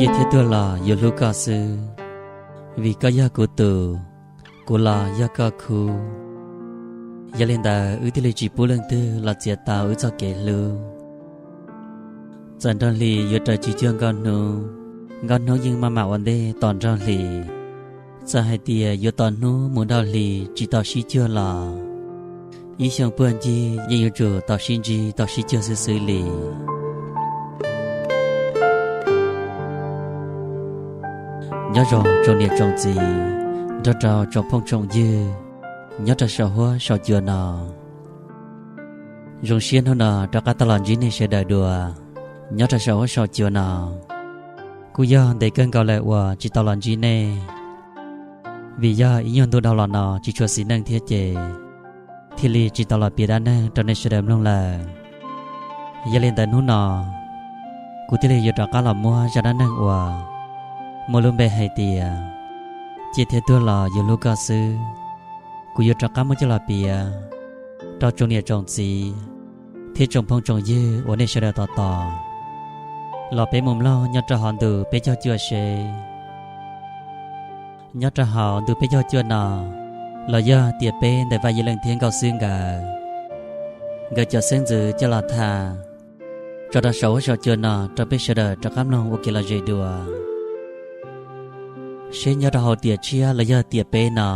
Ciaj thiab tuag los yuav hlub koj xwb, vim koj yog kuv tus, kuv los yog koj khub. Yog li ntawd wb thiaj li tsis pub leej twg los txiav tau wb txoj kev hlub. Txawm nrog hlis yuav raws tsis cuag nkauj hnub, nkauj hnub yeej maj mam ua ntej tos nrog hlis. Txawm hais tias yuav tos hnub mus dhau hli tsis tau sib cuag los, ib xyoo puag ncig yeej yuav tsum tau sib ntsib tau sib cuag xwb xwb li. Nyob zoo tsoom niam tsoom txiv nrog rau tsoom phooj tsoom ywg nyob rau saum huab saum cua no. Zoo siab hnub no rov qab tau los ntsib nej sawv daws dua nyob rau saum huab saum cua no. Kuj yog ntev kawg nkaus lawm uas tsis tau los ntsib nej, vim yog ib nyuag ntu dhau los no tsis tshua xis neej thiab ces thiaj li tsis tau los piav dab neeg rau nej sawv daws mloog lawm. Yog li ntawd hnub no kuv thiaj li yuav rov qab los muab zaj dab neeg uas muaj lub npe hais tias Ciaj thiab tuag los yuav hlub koj xwb, kuv yuav rov qab muab coj los piav rau tsoom niam tsoom txiv thiab tsoom phooj tsoom ywg uas nej sawv daws tos tos los peb mus mloog nyob rau hauv ntu peb caug cuaj seb. Nyob rau hauv ntu peb caug cuaj no, los yog tiam peb ntawm Vaj Yim Leej thiab Nkauj Xwb nkawd, nkawd cov xeeb ntxwv coj los tham tso rau saum huab saum cua no rau peb sawv daws rov qab mloog ua kev lom zem dua. Seb nyob rau hauv tiam tshiab los yog tiam peb no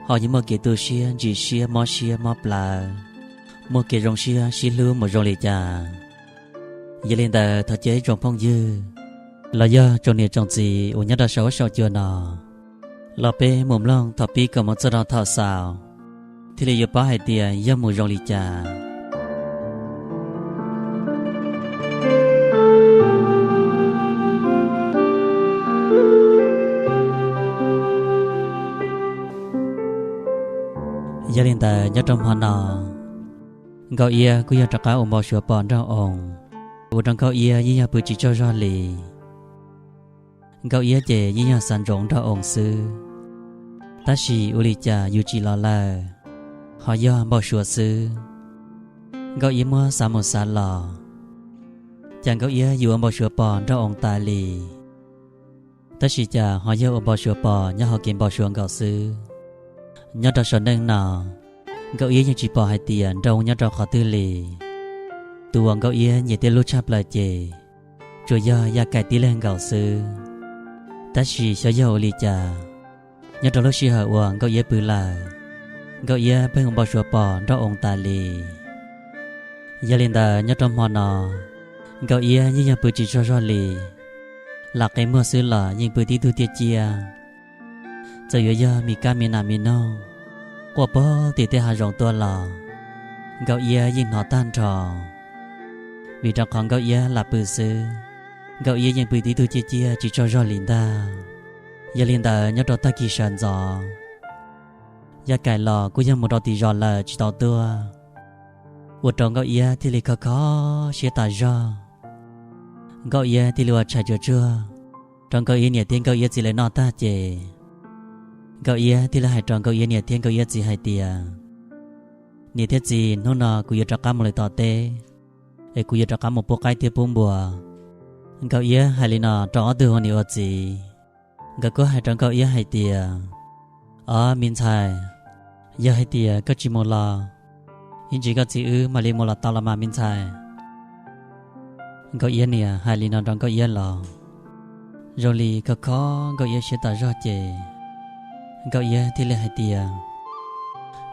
ho yuav muaj kev tu siab ntsim siab mob siab mob plawv, muaj kev zoo siab sib hlub mus zoo li cas. Yog li ntawd thov caw ib tsoom phooj ywg los yog tsoom niam tsoom txiv uas nyob rau saum huab saum cua no los peb mus mloog thaum pib kom mus txog rau thaum xaus, thiaj li yuav paub hais tias yog mus zoo li cas. Yog li ntawd nyob rau hmo no, Nkauj Iab kuj yog rov qab ua npau suav pom Nraug Oo, ua rau Nkauj Iab yeej yog pw tsis tsaug zog li. Nkauj Iab ces yeej yog xav ntsoov Nraug Oo xwb, tab sis ua li cas yus tsim los lawm, ho yog npau suav xwb. Nkauj Iab muab xav mus xav los, cas Nkauj Iab yus ua npau suav pom Nraug Oo tas li, tab sis cas ho yog ua npau suav pom nyob hauv kev npau suav nkaus xwb. Nyob rau saum neej no, Nkauj Iab yeej tsis pom hais tias Nraug Oo nyob rau qhov twg li, tus uas Nkauj Iab nyiam thiab hlub tshaj plaws ces tsuas yog Yaj Kaim tib leeg nkaus xwb. Tab sis xyov yog ua li cas, nyob rau lub sij hawm uas Nkauj Iab pw lawm, Nkauj Iab pheej ua npau suav pom Nraug Oo tas li. Yog li ntawd nyob rau hmo no, Nkauj Iab yeej yog pw tsis tsaug zog li, lam qe muag xwb los yeej pw tib tug tiaj ciab. Txawm yuav yog me kab me nas me noog quaj puag tim tej hav zoov tuaj los, Nkauj Iab yeej hnov tag nrho, vim rau qhov Nkauj Iab lam pw xwb, Nkauj Iab yeej pw tib tug ciaj ciaj tsis tsaug zog li ntag. Yog li ntawd nyob rau tag kis sawv ntxov, Yaj Kaim los kuj yog mus rau tim zos lawm tsis tau tuaj, ua rau Nkauj Iab thiaj li kho kho siab tas zog. Nkauj Iab thiaj li ua tshais tsuag tsuag rau Nkauj Iab niam thiab Nkauj Iab txiv lawv noj tag ces, Nkauj Iab thiaj li hais rau Nkauj Iab niam thiab Nkauj Iab txiv hais tias, Niam thiab txiv, hnub no kuv yuav rov qab mus lawm tom teb, es kuv yuav rov qab mus pub qaib thiab pub npua. Nkauj Iab hais li no rau ob tug ua niam ua txiv, nkawd kuj hais rau Nkauj Iab hais tias, Ob me ntxhais, yog hais tias koj tsis mus los, ib ntsis koj txiv wb mam li mus los tau los mas me ntxhais. Nkauj Iab niam hais li no rau Nkauj Iab los, zoo li kho kho Nkauj Iab siab tas zog ces, Nkauj Iab thiaj li hais tias,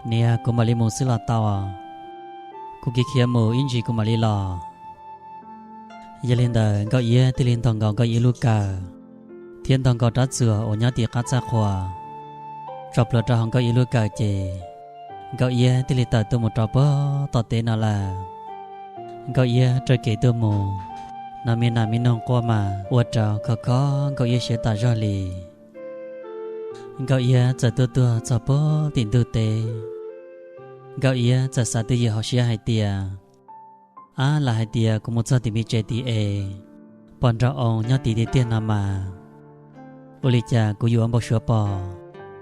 Niam, kuv mam li mus xwb los tau, kuv khiav khiav mus ib ntsis kuv mam li los. Yog li ntawd Nkauj Iab thiaj li ntog nkaus Nkauj Iab lub kawm thiab ntog nkaus rab txuas uas nyob tim qab txaj qhua tso plhuav rau hauv Nkauj Iab lub kawm ces, Nkauj Iab thiaj li tawm tuaj mus rau puag tom teb no lawm. Nkauj Iab raws kev tuaj mus, no me nas me noog quaj mas ua rau kho kho Nkauj Iab siab tas zog li. Nkauj Iab txawm tuaj tuaj txog puag tim ntug teb, Nkauj Iab txawm xav twj ywm hauv siab hais tias, Ab, lam hais tias kuv mus txog tim me tsev tid es pom Nraug Oo nyob tid tiag tiag no mas, ua li cas kuv yuav ua npau suav pom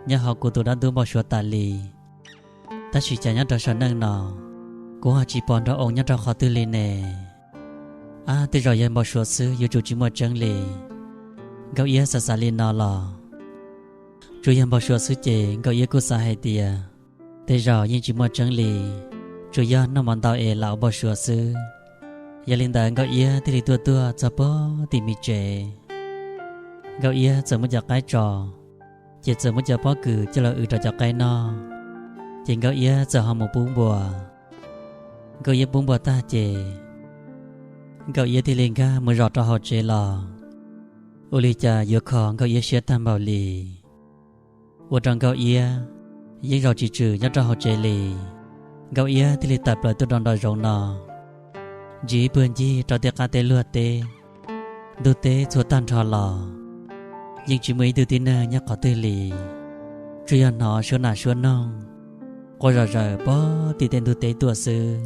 nyob hauv kuv tus dab ntub npau suav tas li, tab sis cas nyob rau saum neej no kuv ho tsis pom Nraug Oo nyob rau qhov twg li ne? Ab, tej zaum yog npau suav xwb yuav tsum tsis muaj tseeb li. Nkauj Iab xav xav li no los tsuas yog npau suav xwb ces Nkauj Iab kuj xav hais tias tej zaum yeej tsis muaj tseeb li, tsuas yog noj mov ntau es lam ua npau suav xwb. Yog li ntawd Nkauj Iab thiaj li tuaj tuaj txog puag tim me tsev. Nkauj Iab txawm muab cov qaib tso, ces txawm muab cov pob kws coj los w rau cov qaib noj, ces Nkauj Iab txawm ho mus pub npua. Nkauj Iab pub npua tag ces Nkauj Iab thiaj li nkag mus zom rau hauv tsev los, ua li cas yuav kho Nkauj Iab siab tag npaum li. Ua rau Nkauj Iab yeej zaum tsis tswm nyob rau hauv tsev li. Nkauj Iab thiaj li tawm plaws tuaj rau nraum zoov no, ntsia ib puag ncig rau tej qab teb luag teb, ntug teb txhua tag nrho los yeej tsis muaj ib tug tib neeg nyob qhov twg li. Tsuas yog hnov suab nas suab noog quaj zom zaws puag tim tej ntug teb tuaj xwb,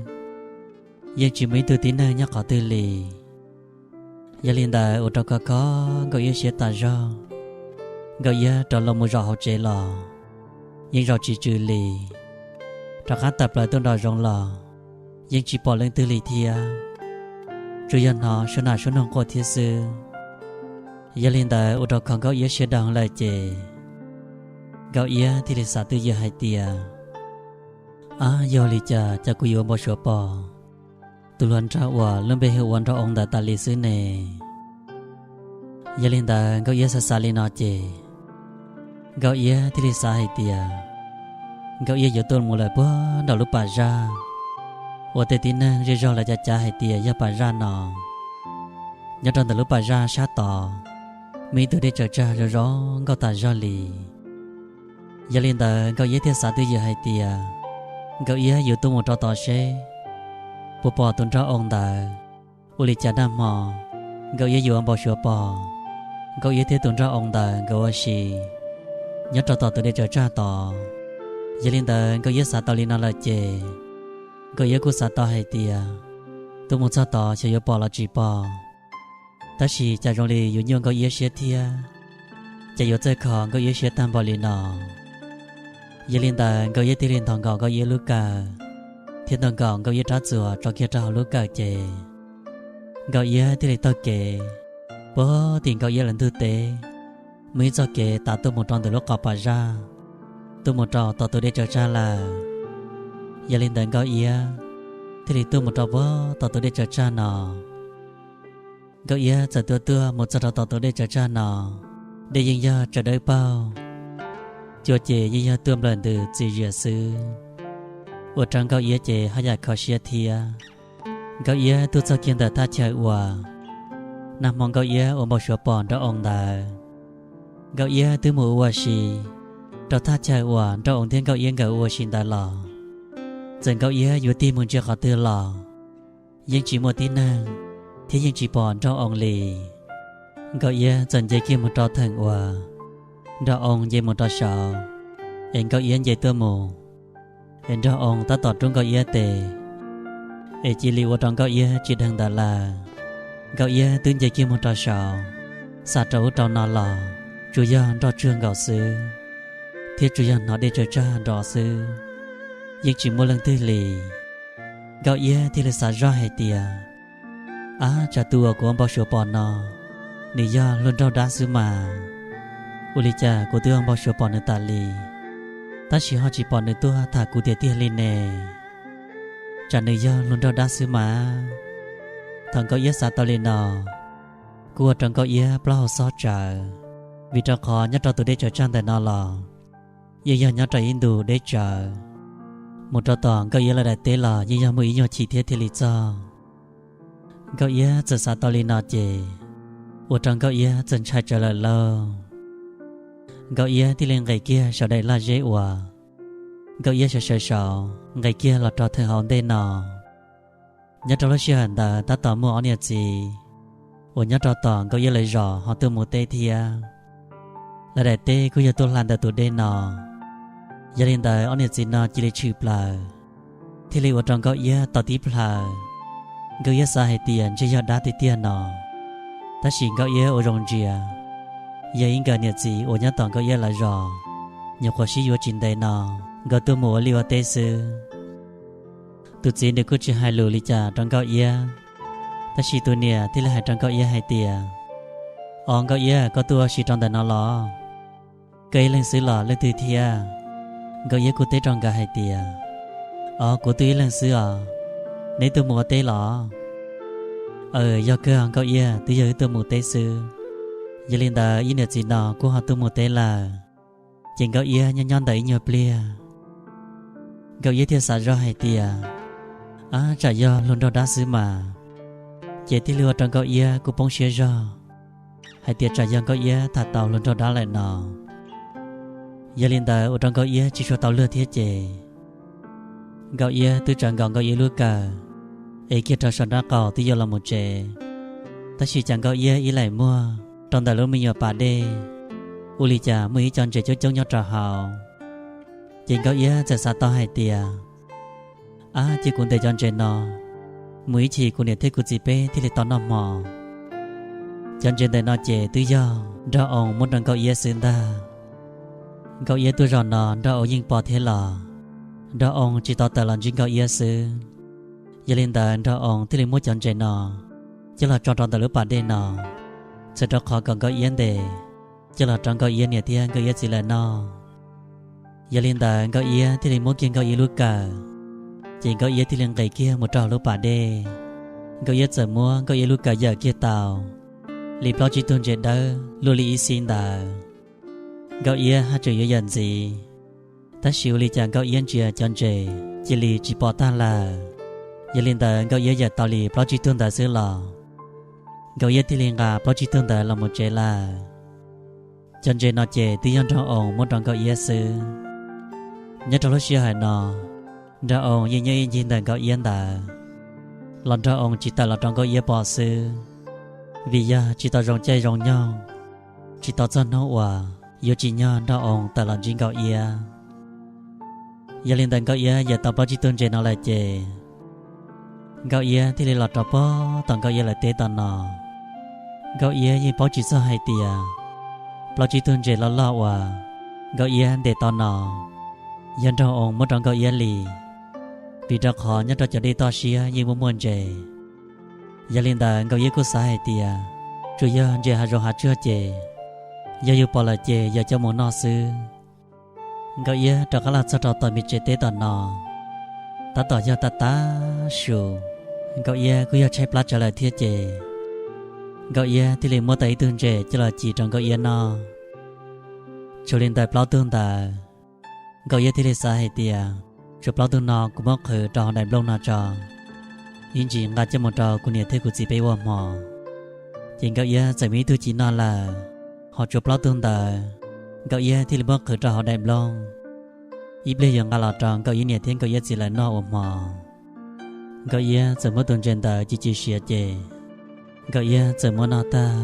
yeej tsis muaj ib tug tib neeg nyob qhov twg li. Yog li ntawd ua rau kho kho Nkauj Iab siab tas zog. Nkauj Iab rov los mus zom hauv tsev los yeej zaum tsis tswm li. Rov qab tawm plaws tuaj nraum zoov los yeej tsis pom leej twg li thiab, tsuas yog hnov suab nas suab noog quaj thiab xwb. Yog li ntawd ua rau kho Nkauj Iab siab dawb lawm ces Nkauj Iab thiaj li xav twj ywm hais tias, Ab, yog li cas cas kuv yuav ua npau suav pom tus hluas nraug uas lub npe hu ua Nraug Oo ntawd tas li xwb ne? Yog li ntawd Nkauj Iab xav xav li no ces Nkauj Iab thiaj li xav hais tias Nkauj Iab yuav tuaj mus lawm puag nraum lub pas zaj uas tej tib neeg zej zog lawv cav cav hais tias yog pas zaj no. Nyob rau ntawm lub pas zaj sab tod muaj ib tug dej tsaws tsag zoo zoo nkauj tas zog li. Yog li ntawd Nkauj Iab thiaj xav twj ywm hais tias Nkauj Iab yuav tuaj mus rau tod seb puas pom tus Nraug Oo ntawd. Ua li cas nag hmo Nkauj Iab yuav ua npau suav pom, Nkauj Iab thiab tus Nraug Oo ntawd nkawd ua si nyob rau tom tus dej tsaws tsag tod. Yog li ntawd Nkauj Iab xav tau li no lawm ces Nkauj Iab kuj xav tau hais tias tuaj mus txog tod xyov yuav pom los tsis pom, tab sis cas zoo li yuav nyuaj Nkauj Iab siab thiab, ces yuav txawj kho Nkauj Iab siab tag npaum li no. Yog li ntawd Nkauj Iab thiaj li nthos nkaus Nkauj Iab lub kawm thiab ntaus nkaus Nkauj Iab rab txuas tso kiag rau hauv lub kawm ces Nkauj Iab thiaj li taug kev puag tim Nkauj Iab lawv ntug teb, muaj ib txoj kev tav tuaj mus rau ntawm lub qhov pas zaj, tuaj mus rau tom tus dej tsaws tsag lawm. Yog li ntawd Nkauj Iab thiaj li tuaj mus rau puag tom tus dej tsaws tsag no. Nkauj Iab txawm tuaj tuaj mus txog rau tom tus dej tsaws tsag no, dej yeej yog tsaws dawb paug, cua ces yeej yog tuaj nplawm ntws txias zias xwb, ua rau Nkauj Iab ces haj yam kho siab thiab. Nkauj Iab tuaj txog kiag ntawm thaj chaw uas nag hmo Nkauj Iab ua npau suav pom Nraug Oo ntawd. Nkauj Iab twb mus ua si rau thaj chaw uas Nraug Oo thiab Nkauj Iab nkawd ua si ntawd los, txawm Nkauj Iab yuav tig mus ntsia qhov twg los yeej tsis muaj tib neeg thiab yeej tsis pom Nraug Oo li. Nkauj Iab txawm nce kiag mus rau theem uas Nraug Oo nce mus rau saud, es Nkauj Iab nce tuaj mus, es Nraug Oo tab tom rub Nkauj Iab tes, es cia li ua rau Nkauj Iab tsis dheev ntawd lawm. Nkauj Iab twb nce kiag mus rau saud, xam rau ub rau no los tsuas yog nroj tsuag nkaus xwb, thiab tsuas yog hnov dej tsaws tsag nrov xwb, yeej tsis muaj leej twg li. Nkauj Iab thiaj li xav zoj hais tias, Ab, tsam tus uas kuv ua npau suav pom no, nws yog hluas nraug dab xwb mas. Ua li cas kuv twb ua npau suav pom nws tas li, tab sis ho tsis pom nws tuaj tham kuv tiag tiag li ne? Tsam nws yog hluas nraug dab xwb mas. Thaum Nkauj Iab xav tau li no, kuj ua rau Nkauj Iab plaub hau xob tsawv, vim rau qhov nyob rau tus dej tsaws tsag ntawm no los yeej yog nyob rau ib ntu deb tsawv, mus rau tom Nkauj Iab lawv daim teb los yeej yog muaj ib nyuag chim thiab thiaj li txog. Nkauj Iab txawm xav tau li no ces ua rau Nkauj Iab txawm ntshai tsawv lawm lauj. Nkauj Iab thiaj li nqes kiag saum daim laj zeb uas Nkauj Iab sawv sawv saud nqes kiag los rau theem hauv ntej no. Nyob rau lub sij hawm ntawd tab tom muaj ob niam txiv uas nyob rau tom Nkauj Iab lawv zos ho tuaj mus teb thiab. Lawv daim teb kuj yog tuaj hla ntawm tus dej no, yog li ntawd ob niam txiv no cia li tshwm plaws, thiaj li ua rau Nkauj Iab tau tib plhaw. Nkauj Iab xav hais tias ntshe yog dab tiag tiag no, tab sis Nkauj Iab ua zoo ntsia, yog ib nkawm niam txiv uas nyob tom Nkauj Iab lawv zos, nyuam qhuav sib yuav tsis ntev no nkawd tuaj mus ua liaj ua teb xwb. Tus txiv nws kuj tsis hais lus li cas rau Nkauj Iab, tab sis tus niam thiaj li hais rau Nkauj Iab hais tias, Os Nkauj Iab, koj tuaj ua si rau ntawm no los? Koj ib leeg xwb los leej twg thiab? Nkauj Iab kuj teb rau nkawd hais tias, Os, kuv tuaj ib leeg xwb os. Neb tuaj mus ua teb los? Aws, yog kawg Nkauj Iab, twb yog wb tuaj mus teb xwb. Yog li ntawd ib niam txiv no kuj ho tuaj mus teb lawm. Ces Nkauj Iab nyob nyob ntawm ib nyuag pliag, Nkauj Iab thiaj xav zoj hais tias, Ab, tsam yog hluas nraug dab xwb mas. Ces thiaj li ua rau Nkauj Iab kuj poob siab zog hais tias tsam yog Nkauj Iab tham tau hluas nraug dab lawm no. Yog li ntawd ua rau Nkauj Iab tsis tshua tau luag thiab ces Nkauj Iab twb tsawv nkaus Nkauj Iab lub kawm, es kiag rau saum nraub qaum twb yuav los mus tsev. Tab sis cas Nkauj Iab ib laim muag rau ntawm lub me nyuam pas dej, ua li cas muaj ib co ntses coob coob nyob rau hauv. Ces Nkauj Iab txawm xav tau hais tias, Ab, cia kuv ntes cov ntses no mus ib chim kuv niam thiab kuv txiv peb thiaj li tau noj hmo. Cov ntses ntawm no ces twb yog Nraug Oo muab rau Nkauj Iab xwb ntag. Nkauj Iab tuaj zaum no Nraug Oo yeej pom thiab los Nraug Oo tsis tau tawm los ntsib Nkauj Iab xwb. Yog li ntawd Nraug Oo thiaj li muab cov ntses no coj los tso rau ntawm lub pas dej no, txhawm rau qhov kom Nkauj Iab ntes coj los rau Nkauj Iab niam thiab Nkauj Iab txiv lawv noj. Yog li ntawd Nkauj Iab thiaj li muab kiag Nkauj Iab lub kawm, ces Nkauj Iab thiaj li nqis kiag mus rau hauv lub pas dej. Nkauj Iab txawm muab Nkauj Iab lub kawm yawm kiag tau li plaub tsib tug ntses dawb luaj li ib xib ntawd. Nkauj Iab haj tseem yuav yawm ntxiv, tab sis ua li cas Nkauj Iab ntsia cov ntses cia li tsis pom tag lawm. Yog li ntawd Nkauj Iab yawm tau li plaub tsib tug ntawd xwb los Nkauj Iab thiaj li nqa plaub tsib tug ntawd los mus tsev lawm. Cov ntses no ces twb yog Nraug Oo muab rau Nkauj Iab xwb. Nyob rau lub sij hawm no, Nraug Oo yeej nyob ib ncig ntawm Nkauj Iab ntawd, los Nraug Oo tsis tawm los rau Nkauj Iab pom xwb, vim yog tsis tau zoo caij zoo nyoog, tsis tau txog hnub uas yuav tsim nyog Nraug Oo tawm los ntsib Nkauj Iab. Yog li ntawd Nkauj Iab yawm tau plaub tsib tug ntses no lawm ces Nkauj Iab thiaj li los rau pog tom Nkauj Iab lawv teb tom no. Nkauj Iab yeej paub tsis txog hais tias plaub tsib tug ntses loj loj uas Nkauj Iab ntes tau no yog Nraug Oo muab rau Nkauj Iab li, vim rau qhov nyob rau cov dej toj siab yeej muaj muaj ntses. Yog li ntawd Nkauj Iab kuj xav hais tias tsuas yog ntses hav zoov hav tsuag ces yog yus pom lawm ces yog coj mus noj xwb. Nkauj Iab rov qab los txog rau tom me tsev teb tom no, tab tom yog tag tag su, Nkauj Iab kuj yog tshaib plab tsawv lawm thiab ces Nkauj Iab thiaj li muab tau ib tug ntses coj los ci rau Nkauj Iab noj. Tshuav li ntawm plaub tug ntawd, Nkauj Iab thiaj li xav hais tias tshuav plaub tug no kuv muab qhwv rau hauv daim nplooj no tso, ib ntsis nqa coj mus rau kuv niam thiab kuv txiv peb ua hmo. Ces Nkauj Iab txawm muaj ib tug ci noj lawm, ho tshuav plaub tug ntawd, Nkauj Iab thiaj li muab qhwv rau hauv daim nplooj, ib pliag yuav nqa los rau Nkauj Iab niam thiab Nkauj Iab txiv lawv noj ua hmo. Nkauj Iab txawm muab tus ntses ntawd ci ci siav ces Nkauj Iab txawm muab noj tag.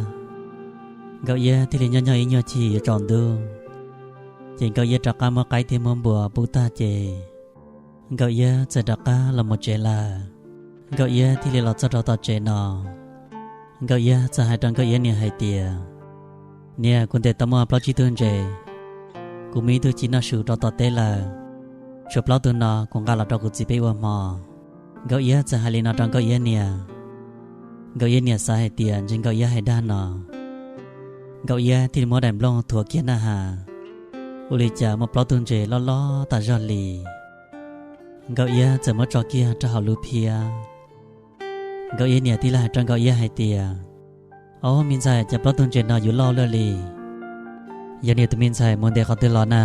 Nkauj Iab thiaj li nyob nyob ib nyuag chim yuav tsaus ntuj, ces Nkauj Iab rov qab muab qaib thiab muab npua pub tag ces Nkauj Iab txawm rov qab los mus tsev lawm. Nkauj Iab thiaj li los txog rau tom tsev no, Nkauj Iab txawm hais rau Nkauj Iab niam hais tias, Niam, kuv ntes tau muaj plaub tsib tug ntses, kuv muaj ib tug ci noj su rau tom teb lawm, tshuav plaub tug no kuv nqa los rau kuv txiv peb ua hmo. Nkauj Iab txawm hais li no rau Nkauj Iab niam. Nkauj Iab niam xav hais tias ntshe Nkauj Iab hais dag no, Nkauj Iab thiaj li muab daim nplooj thuav kiag na has, ua li cas muaj plaub tug ntses loj loj tas zog li. Nkauj Iab txawm muab tso kiag rau hauv lub phiab. Nkauj Iab niam thiaj li hais rau Nkauj Iab hais tias, Ob, me ntxhais, cas plaub tug ntses no yuav loj luaj li? Yog niam tus me ntxhais mus ntes qhov twg los na?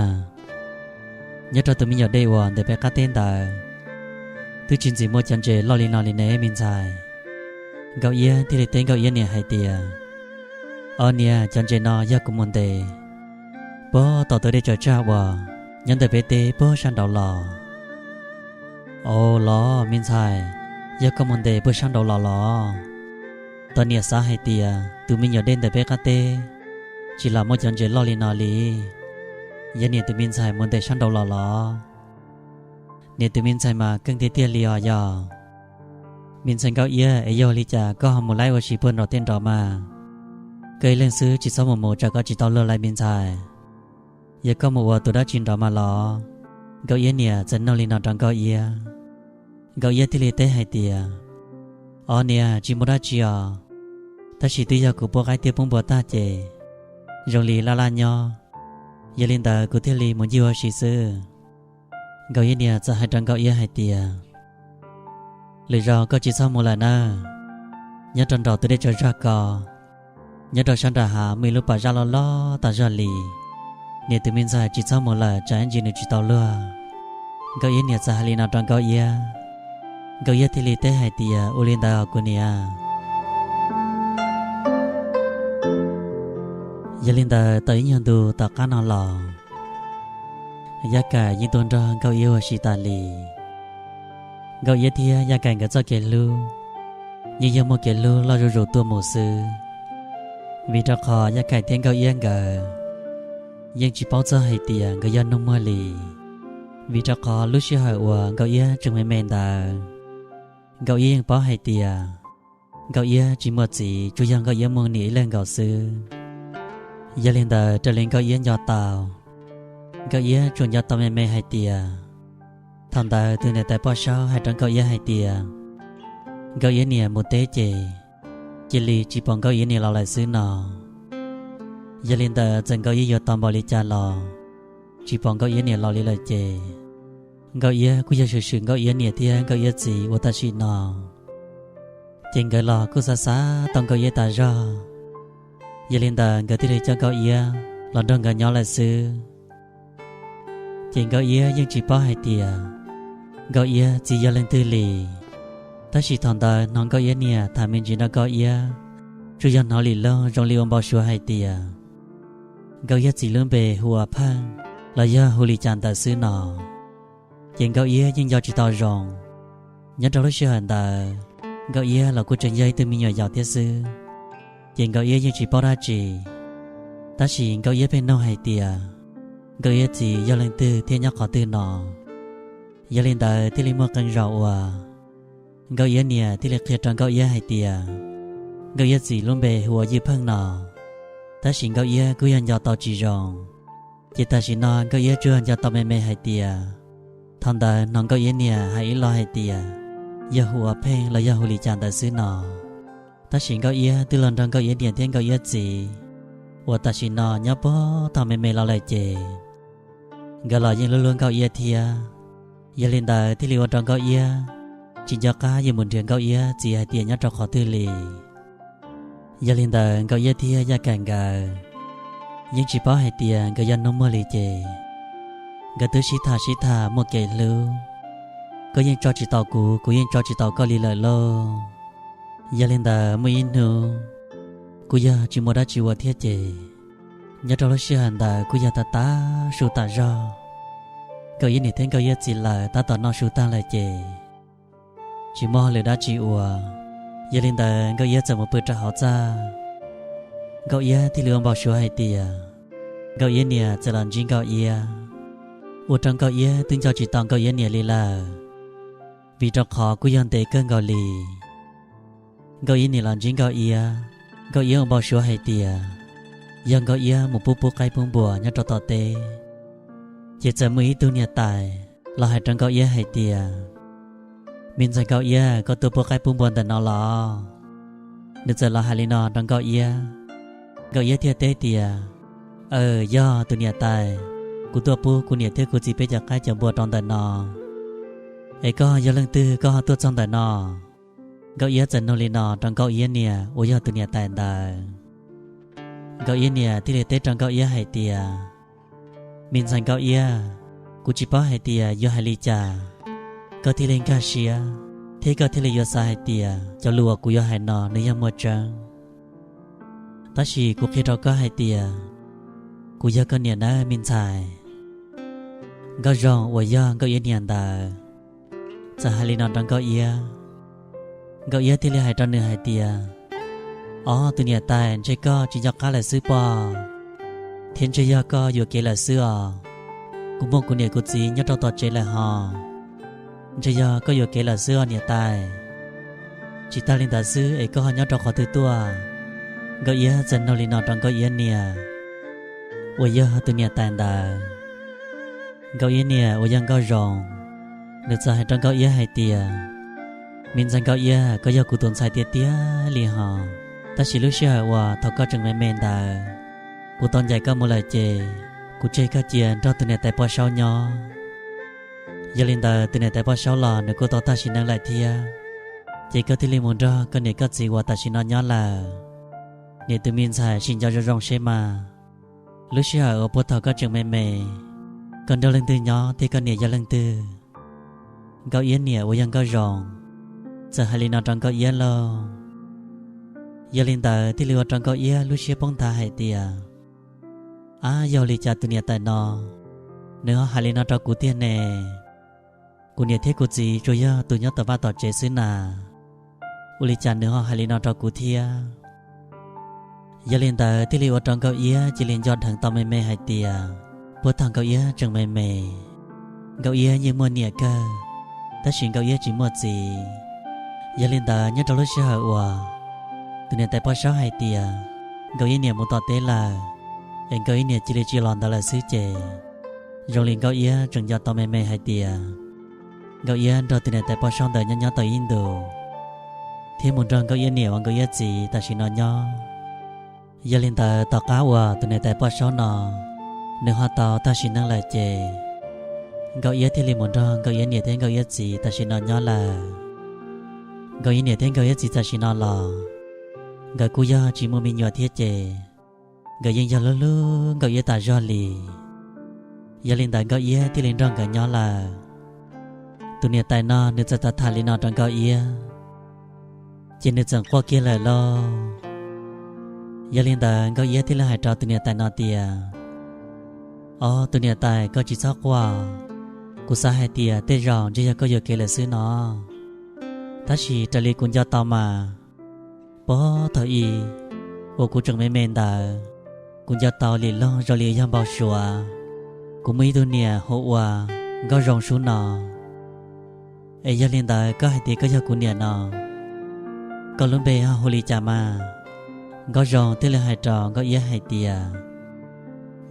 Nyob rau tus me nyuam dej uas ntawm peb qab teb ntawd twb tsis ntxim muaj cov ntses loj li no li ne me ntxhais. Nkauj Iab thiaj li teb Nkauj Iab niam hais tias, Ob niam, cov ntses no yog kuv mus ntes puag tom tus dej tsaws tsag uas nyob ntawm peb teb puag sab nraud los. Au los me ntxhais, yog koj mus ntes puag sab nraud los los? Tos niam xav hais tias tus me nyuam dej ntawm peb qab teb tsis lam muaj cov ntses loj li no li. Yog niam tus me ntxhais mus ntes sab nraud los los? Niam tus me ntxhais mas keej tiag tiag li os yog. Me ntxhais Nkauj Iab, es yog li cas koj ho mus laib ua si puag nraum tej nraud mas? Koj ib leeg xwb tsis txhob mus mus tsam koj tsis tau luag lawm me ntxhais. Yog koj mus ua tus dab tsi nraud mas los? Nkauj Iab niam txawm nug li no rau Nkauj Iab. Nkauj Iab thiaj li teb hais tias, Ob niam, tsis muaj dab tsi os. Tab sis twb yog kuv pub qaib thiab pub npua tag ces zoo li laj laj nyob, yog li ntawd kuv thiaj li mus ncig ua si xwb. Nkauj Iab niam txawm hais rau Nkauj Iab hais tias, Lwm zaus koj tsis txhob mus lawm nawb. Nyob rau nraum tus dej tsaug zog ko, nyob rau sab nram hav muaj ib lub pas zaj loj loj tas zog li. Niam tus me ntxhais tsis txhob mus lawm tsam ib ntsis nws tsis tau luag. Nkauj Iab niam txawm hais li no rau Nkauj Iab, Nkauj Iab thiaj li teb hais tias, Ua li ntawd os kuv niam. Yog li ntawd tau ib nyuag ntu tom qab no los, Yaj Kaim yeej tuaj nrog Nkauj Iab ua si tas li. Nkauj Iab thiab Yaj Kaim nkawd txoj kev hlub yeej yog muaj kev hlub loj zuj zus tuaj mus xwb, vim rau qhov Yaj Kaim thiab Nkauj Iab nkawd yeej tsis paub txog hais tias nkawd yog nug muag li. Vim rau qhov lub sij hawm uas Nkauj Iab tseem me me ntawd, Nkauj Iab yeej paub hais tias Nkauj Iab tsis muaj txiv, tsuas yog Nkauj Iab muaj niam ib leeg nkaus xwb. Yog li ntawd raws li Nkauj Iab nco tau, Nkauj Iab tsuas nco tau me me hais tias thaum ntawd tus niam tais poj saub hais rau Nkauj Iab hais tias Nkauj Iab niam mus teb ces cia li tsis pom Nkauj Iab niam los lawm xwb no. Yog li ntawd txawm Nkauj Iab yuav tos npaum li cas los tsis pom Nkauj Iab niam los li lawm ces Nkauj Iab kuj yog swm swm Nkauj Iab niam thiab Nkauj Iab txiv ua tam sim no. Ces nkawd los kuj xav xav tau Nkauj Iab tas zog, yog li ntawd nkawd thiaj li coj Nkauj Iab los nrog nkawd nyob lawm xwb. Ces Nkauj Iab yeej tsis paub hais tias Nkauj Iab txiv yog leej twg li. Tab sis thaum ntawd hnov Nkauj Iab niam tham me ntsis rau Nkauj Iab, tsuas yog hnov lim loog zoo li ua npau suav hais tias Nkauj Iab txiv lub npe hu ua Pheej los yog hu li cas ntawd xwb no. Ces Nkauj Iab yeej nco tsis tau zoo. Nyob rau lub sij hawm ntawd, Nkauj Iab los kuj tseem yog ib tug me nyuam yaus thiab xwb, ces Nkauj Iab yeej tsis paub dab tsi. Tab sis Nkauj Iab pheej nug hais tias Nkauj Iab txiv yog leej twg thiab nyob qhov twg no. Yog li ntawd thiaj li muaj qee zaum uas Nkauj Iab niam thiaj li qhia rau Nkauj Iab hais tias Nkauj Iab txiv lub npe hu ua Ywj Pheej no. Tab sis Nkauj Iab kuj yog nco tau tsis zoo, ces tam sim no Nkauj Iab tsuas nco tau me me hais tias thaum ntawd hnov Nkauj Iab niam hais ib lo hais tias yog hu ua Pheej los yog hu li cas ntawd xwb no. Tab sis Nkauj Iab twb los nrog Nkauj Iab niam thiab Nkauj Iab txiv uas tam sim no nyob puag thaum me me los lawm ces nkawd los yeej hlub hlub Nkauj Iab thiab. Yog li ntawd thiaj li ua rau Nkauj Iab tsis nco qab yuav mus nrhiav Nkauj Iab txiv hais tias nyob rau qhov twg li. Yog li ntawd Nkauj Iab thiab Yaj Kaim nkawd yeej tsis paub hais tias nkawd yog nug muag li ces nkawd twb sib tham sib tham muaj kev hlub. Koj yeej tso tsis tau kuv, kuv yeej tso tsis tau koj li lawm lauj. Yog li ntawd muaj ib hnub kuj yog tsis muaj dab tsi ua thiab ces nyob rau lub sij hawm ntawd kuj yog tav tav su tas zog. Nkauj Iab niam thiab Nkauj Iab txiv lawv tab tom noj su tag lawm ces tsis muaj hauj lwm dab tsi ua. Yog li ntawd Nkauj Iab txawm mus pw rau hauv txaj. Nkauj Iab thiaj li ua npau suav hais tias Nkauj Iab niam txawm los ntsib Nkauj Iab, ua rau Nkauj Iab twb nco tsis tau Nkauj Iab niam li lawm, vim rau qhov kuj yog ntev kawg nkaus li. Nkauj Iab niam los ntsib Nkauj Iab, Nkauj Iab ua npau suav hais tias yog Nkauj Iab mus pub pub qaib pub npua nyob rau tom teb, ces txawm muaj ib tug niam tais los hais rau Nkauj Iab hais tias, Me ntxhais Nkauj Iab, koj tuaj pub qaib pub npua ntawm no los? Nws txawm los hais li no rau Nkauj Iab. Nkauj Iab thiaj teb tias, Aw, yog tus niam tais, kuv tuaj pub kuv niam thiab kuv txiv peb cov qaib cov npua rau ntawm no. Es koj yog leej twg koj ho tuaj txog ntawm no? Nkauj Iab txawm nug li no rau Nkauj Iab niam uas yog tus niam tais ntawd. Nkauj Iab niam thiaj li teb rau Nkauj Iab hais tias, Me ntxhais Nkauj Iab, kuv tsis paub hais tias yuav hais li cas koj thiaj li nkag siab, thiab koj thiaj li yuav xav hais tias cov lus uas kuv yuav hais no nws yog muaj tseeb. Tab sis kuv qhia rau koj hais tias kuv yog koj niam nawb me ntxhais. Nkauj Zoo uas yog Nkauj Iab niam ntawd txawm hais li no rau Nkauj Iab. Nkauj Iab thiaj li hais rau nws hais tias, Ob, tus niam tais, ntshe koj tsis nco qab lawm xwb pob, thiab ntshe yog koj yuam kev lawm xwb os. Kuv muaj kuv niam kuv txiv nyob rau tom tsev lawm hos. Ntshe yog koj yuam kev lawm xwb os niam tais. Tsis tag li ntawd xwb es koj ho nyob rau qhov twg tuaj? Nkauj Iab txawm nug li no rau Nkauj Iab niam uas yog tus niam tais ntawd. Nkauj Iab niam uas yog Nkauj Zoo, nws txawm hais rau Nkauj Iab hais tias, Me ntxhais Nkauj Iab, koj yog kuv tus ntxhais tiag tiag li hos. Tab sis lub sij hawm uas thaum koj tseem me me ntawd, kuv tau ncaim koj mus lawm ces kuv tseg koj cia nrog tus niam tais Poj Saub nyob. Yog li ntawd tus niam tais Poj Saub los nws kuj tau tag sim neej lawm thiab, ces koj thiaj li mus nrog koj niam koj txiv uas tam sim no nyob lawm. Niam tus me ntxhais, sim nco zoo zoo seb mas, lub sij hawm uas puag thaum koj tseem me me, koj nrog leej twg nyob thiab koj niam yog leej twg? Nkauj Iab niam uas yog Nkauj Zoo txawm hais li no rau Nkauj Iab lauj. Yog li ntawd thiaj li ua rau Nkauj Iab lub siab poob nthav hais tias, ab, yog li cas tus niam tais no nws ho hais li no rau kuv tiag ne? Kuv niam thiab kuv txiv tsuas yog tus nyob tom vaj tom tsev xwb na, ua li cas nws ho hais li no rau kuv thiab? Yog li ntawd thiaj li ua rau Nkauj Iab cia li nco dheev tau me me hais tias, puag thaum Nkauj Iab tseem me me, Nkauj Iab yeej muaj niam kawg, tab sis Nkauj Iab tsis muaj txiv. Yog li ntawd nyob rau lub sij hawm uas tus niam tais Poj Saub hais tias Nkauj Iab niam mus tom teb lawm, es Nkauj Iab niam cia li tsis los ntawd lawm xwb ces, zoo li Nkauj Iab tseem nco tau me me hais tias Nkauj Iab nrog tus niam tais Poj Saub ntawd nyob nyob tau ib ntus, thiab mus nrog Nkauj Iab niam uas Nkauj Iab txiv tam sim no nyob. Yog li ntawd tom qab uas tus niam tais Poj Saub no nws ho tau tag sim neej lawm ces, Nkauj Iab thiaj li mus nrog Nkauj Iab niam thiab Nkauj Iab txiv tam sim no nyob lawm. Nkauj Iab niam thiab Nkauj Iab txiv tam sim no los nkawd kuj yog tsis muaj me nyuam thiab ces, nkawd yeej yog hlub hlub Nkauj Iab tas zog li. Yog li ntawd Nkauj Iab thiaj li nrog nkawd nyob lawm. Tus niam tais no nws txawm tham tham li no rau Nkauj Iab, ces nws txawm quaj kiag lawm lauj. Yog li ntawd Nkauj Iab thiaj li hais rau tus niam tais no tias, ob, tus niam tais, koj tsis txhob quaj. Kuv xav hais tias tej zaum ntshe yog koj yuam kev lawm xwb no. Tab sis raws li kuv nco tau mas, puag thaum ub uas kuv tseem me me ntawd, kuv nco tau lim loog zoo li yog npau suav, kuv muaj ib tug niam hu ua Nkauj Zoo Sub no. Es yog li ntawd koj hais tias koj yog kuv niam no, koj lub npe ho hu li cas mas? Nkauj Zoo thiaj li hais rau Nkauj Iab hais tias,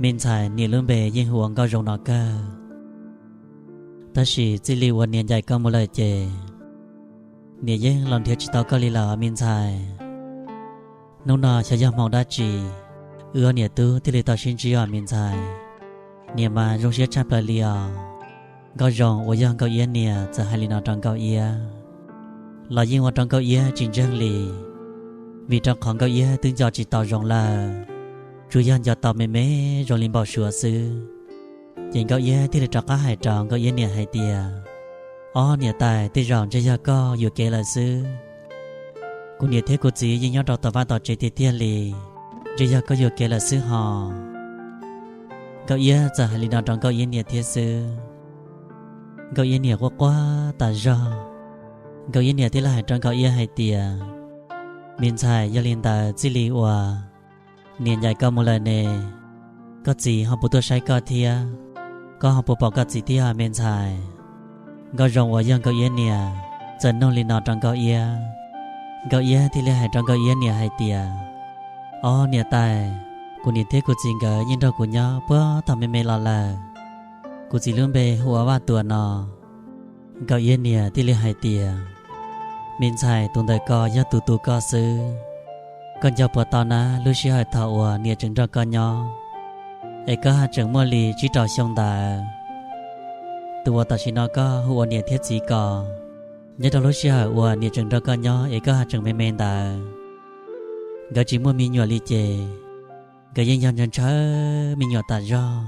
me ntxhais, niam lub npe yeej hu ua Nkauj Zoo no kawg, tab sis txij li uas niam ncaim koj mus lawm ces, niam yeej los nrhiav tsis tau koj li lawm me ntxhais. Hnub no xyov yog hmoo dab tsi, wb ob niam tub thiaj li tau sib ntsib os me ntxhais. Niam mas zoo siab tshaj plaws li os. Nkauj Zoo uas yog Nkauj Iab niam txawm hais li no rau Nkauj Iab, los yeej ua rau Nkauj Iab tsis ntseeg li, vim rau qhov Nkauj Iab twb nco tsis tau zoo lawm, tsuas yog nco tau me me zoo li npau suav xwb. Ces Nkauj Iab thiaj li rov qab hais rau Nkauj Iab niam hais tias, ob niam tais, tej zaum ntshe yog koj yuam kev lawm xwb. Kuv niam thiab kuv txiv yeej nyob rau tom vaj tom tsev tiag tiag li, ntshe yog koj yuam kev lawm xwb hos. Nkauj Iab txawm hais li no rau Nkauj Iab niam thiab xwb. Nkauj Iab niam quaj quaj tas zog, Nkauj Iab niam thiaj li hais rau Nkauj Iab hais tias, me ntxhais, yog li ntawd txij li uas niam ncaim koj mus lawm ne, koj txiv ho puas tuaj saib koj thiab? Koj ho puas pom koj txiv thiab me ntxhais? Nkauj Zoo uas yog Nkauj Iab niam txawm nug li no rau Nkauj Iab. Nkauj Iab thiaj li hais rau Nkauj Iab niam hais tias, ob niam tais, kuv niam thiab kuv txiv nkawd yeej nrog kuv nyob puag thaum me me los lawm. Kuv txiv lub npe hu ua Vaj Tuam no. Nkauj Iab niam thiaj li hais tias, me ntxhais, tus ntawm ko yog tus tu koj xwb. Koj nco puas tau na, lub sij hawm thaum uas niam tseem nrog koj nyob, es koj haj tseem muaj li tsib rau xyoo ntawd, tus uas tam sim no koj hu ua niam thiab txiv ko, nyob rau lub sij hawm uas niam tseem nrog koj nyob es koj haj tseem me me ntawd, nkawd tsis muaj me nyuam li ces, nkawd yeej yog ntshaw ntshaw me nyuam tas zog.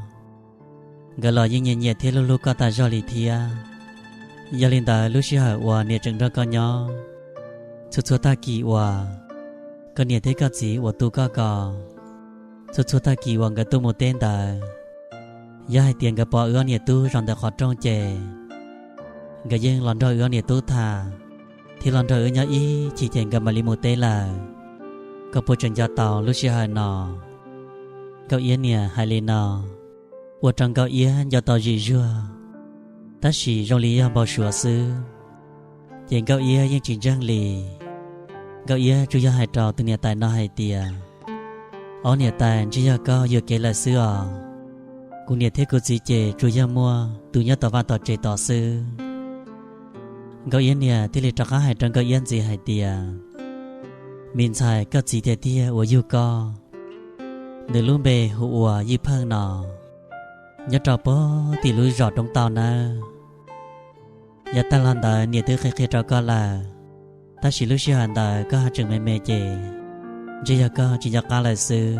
Nkawd los yeej nyiam nyiam thiab hlub hlub koj tas zog li thiab. Yog li ntawd lub sij hawm uas niam tseem nrog koj nyob, txhua txhua tag kis uas koj niam thiab koj txiv uas tu koj ko, txhua txhua tag kis uas nkawd tuaj mus teb ntawd, yog hais tias nkawd pom wb ob niam tub zaum ntawm qhov rooj ces, nkawd yeej los nrog wb ob niam tub tham, thiab los nrog wb nyob ib chim ces nkawd mam li mus teb lawm. Koj puas tseem nco tau lub sij hawm no? Nkauj Iab niam hais li no, ua rau Nkauj Iab nco tau zim zuag, tab sis zoo li yog npau suav xwb, ces Nkauj Iab yeej tsis ntseeg li. Nkauj Iab tsuas yog hais rau tus niam tais no hais tias, ob niam tais, ntshe yog koj yuam kev lawm xwb os. Kuv niam thiab kuv txiv ces tsuas yog muaj tus nyob tom vaj tom tsev tod xwb. Nkauj Iab niam thiaj li rov qab hais rau Nkauj Iab ntxiv hais tias, Me ntxhais, koj txiv tiag tiag uas yug koj, nws lub npe hu ua Ywj Pheej no, nyob rau puag tim lub zos Roob Tauj nawb. Yav tag los ntawd niam twb qhia qhia rau koj lawm, tab sis lub sij hawm ntawd koj ho tseem me me ces ntshe yog koj tsis nco qab lawm xwb.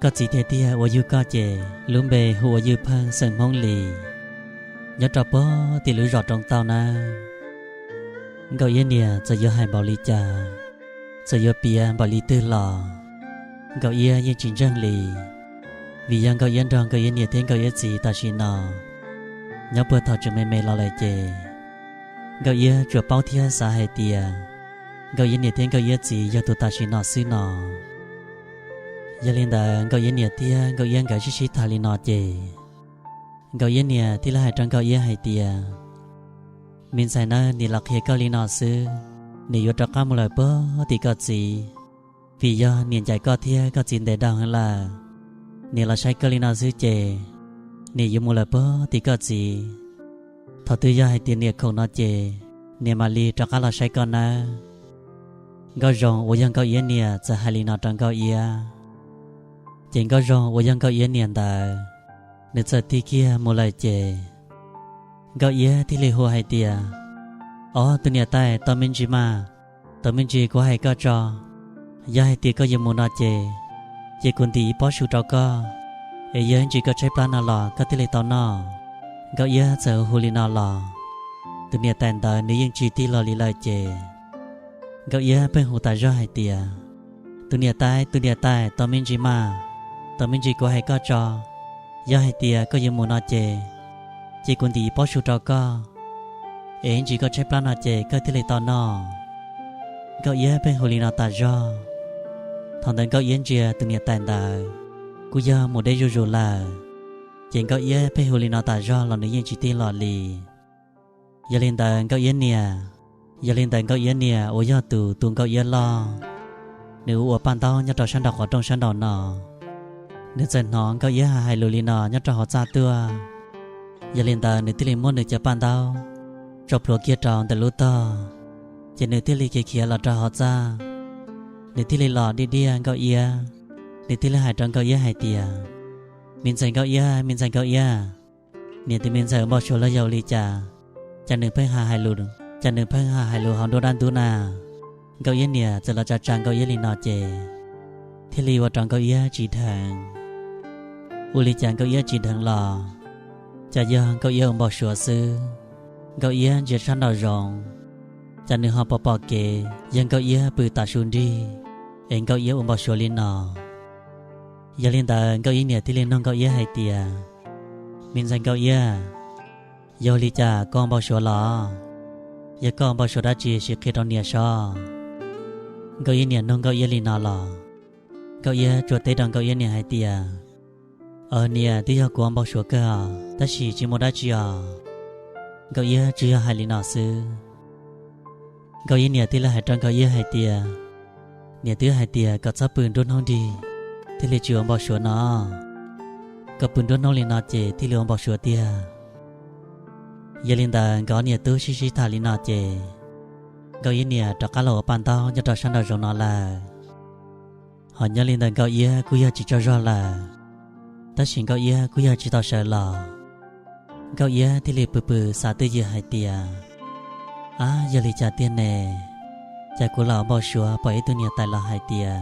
Koj txiv tiag tiag uas yug koj ces lub npe hu ua Ywj Pheej xeem Hmoob Lis, nyob rau puag tim lub zos Roob Tauj nawb. Nkauj Iab niam txawm yuav hais npaum li cas, txawm yuav piav npaum li twg los Nkauj Iab yeej tsis ntseeg li, vim yog Nkauj Iab nrog Nkauj Iab niam thiab Nkauj Iab txiv tam sim no nyob puag thaum tseem me me los lawm ces Nkauj Iab tsuas paub thiab xav hais tias Nkauj Iab niam thiab Nkauj Iab txiv yog tus tam sim no xwb no. Yog li ntawd Nkauj Iab niam thiab Nkauj Iab nkawd sib sib tham li no ces Nkauj Iab niam thiaj li hais rau Nkauj Iab hais tias, Me ntxhais nawb, niam los qhia koj li no xwb, niam yuav rov qab mus lawm puag tim koj txiv, vim yog niam ncaim koj thiab koj txiv ntev dhau heev lawm. Niam los saib koj li no xwb ces niam yuav mus lawm puag tim koj txiv. Thaum twg yog hais tias niam khoom no ces niam mam li rov qab los saib koj nawb. Nkauj Zoo uas yog Nkauj Iab niam txawm hais li no rau Nkauj Iab. Ces Nkauj Zoo uas yog Nkauj Iab niam ntawd, nws txawm tig kiag mus lawm ces Nkauj Iab thiaj li hu hais tias, Ob, tus niam tais, tos me ntsis mas, tos me ntsis kuv hais koj tso. Yog hais tias koj yuav mus no ces, ces kuv ntim ib pob su rau koj, es yog ib ntsis koj tshaib plab no los koj thiaj li tau noj. Nkauj Iab txawm hu li no los, tus niam tais ntawd nws yeej tsis tig los li lawm ces Nkauj Iab pheej hu tas zog hais tias, Tus niam tais, tus niam tais, tos me ntsis mas, tos me ntsis kuv hais koj tso. Yog hais tias koj yuav mus no ces, ces kuv ntim ib pob su rau koj, es ib ntsis koj tshaib plab no ces koj thiaj li tau noj. Nkauj Iab pheej hu li no tas zog. Thaum ntawd Nkauj Iab ntsia tus niam tais ntawd kuj yog mus deb zuj zus lawm, ces Nkauj Iab pheej hu li no tas zog los nws yeej tsis tig los li. Yog li ntawd Nkauj Iab niam, yog li ntawd Nkauj Iab niam uas yog tus tu Nkauj Iab loj, nws ua ua paj ntaub nyob rau sab nraum qhov rooj sab nraum no. Nws txawm hnov Nkauj Iab hais hais lus li no nyob rau hauv txaj tuaj. Yog li ntawd nws thiaj li muab nws cov paj ntaub tso plhuav kiag rau ntawm lub tog, ces nws thiaj li khiav khiav los rau hauv txaj. Nws thiaj li los diaj diaj Nkauj Iab, nws thiaj li hais rau Nkauj Iab hais tias, Me ntxhais Nkauj Iab, me ntxhais Nkauj Iab, niam tus me ntxhais ua npau suav los yog ua li cas, cas nws pheej hais hais lus, cas nws pheej hais hais lus hauv nruab dab ntub na? Nkauj Iab niam txawm los tsa tsa Nkauj Iab li no ces thiaj li ua rau Nkauj Iab tsis dheev. Ua li cas Nkauj Iab tsis dheev los cas yog Nkauj Iab ua npau suav xwb. Nkauj Iab ntsia sab nraum zoov, cas nws ho pom pom kev yog Nkauj Iab pw tav su nrig, es Nkauj Iab ua npau suav li no. Yog li ntawd Nkauj Iab niam thiaj li nug Nkauj Iab hais tias, Me ntxhais Nkauj Iab, yog li cas koj ua npau suav los? Yog koj ua npau suav dab tsi sim qhia rau niam sob. Nkauj Iab niam nug Nkauj Iab li no los, Nkauj Iab tsuas teb rau Nkauj Iab niam hais tias, Aws niam, twb yog kuv ua npau suav kawg os, tab sis tsis muaj dab tsi os. Nkauj Iab tsuas yog hais li no xwb. Nkauj Iab niam thiaj li hais rau Nkauj Iab hais tias, Niam twb hais tias kom txhob pw nruab hnub nrig thiaj li tsis ua npau suav no. Koj pw nruab hnub li no ces thiaj li ua npau suav tiag. Yog li ntawd nkawd ob niam tub sib sib tham li no ces Nkauj Iab niam rov qab los ua paj ntaub nyob rau sab nraum zoov no lawm. Ho nyob li ntawd Nkauj Iab kuj yog tsis tsaug zog lawm, tab sis Nkauj Iab kuj yog tsis tau sawv los. Nkauj Iab thiaj li pw pw xav twj ywm hais tias, Ab, yog li cas tiag ne? Cas kuv los ua npau suav pom ib tug niam tais los hais tias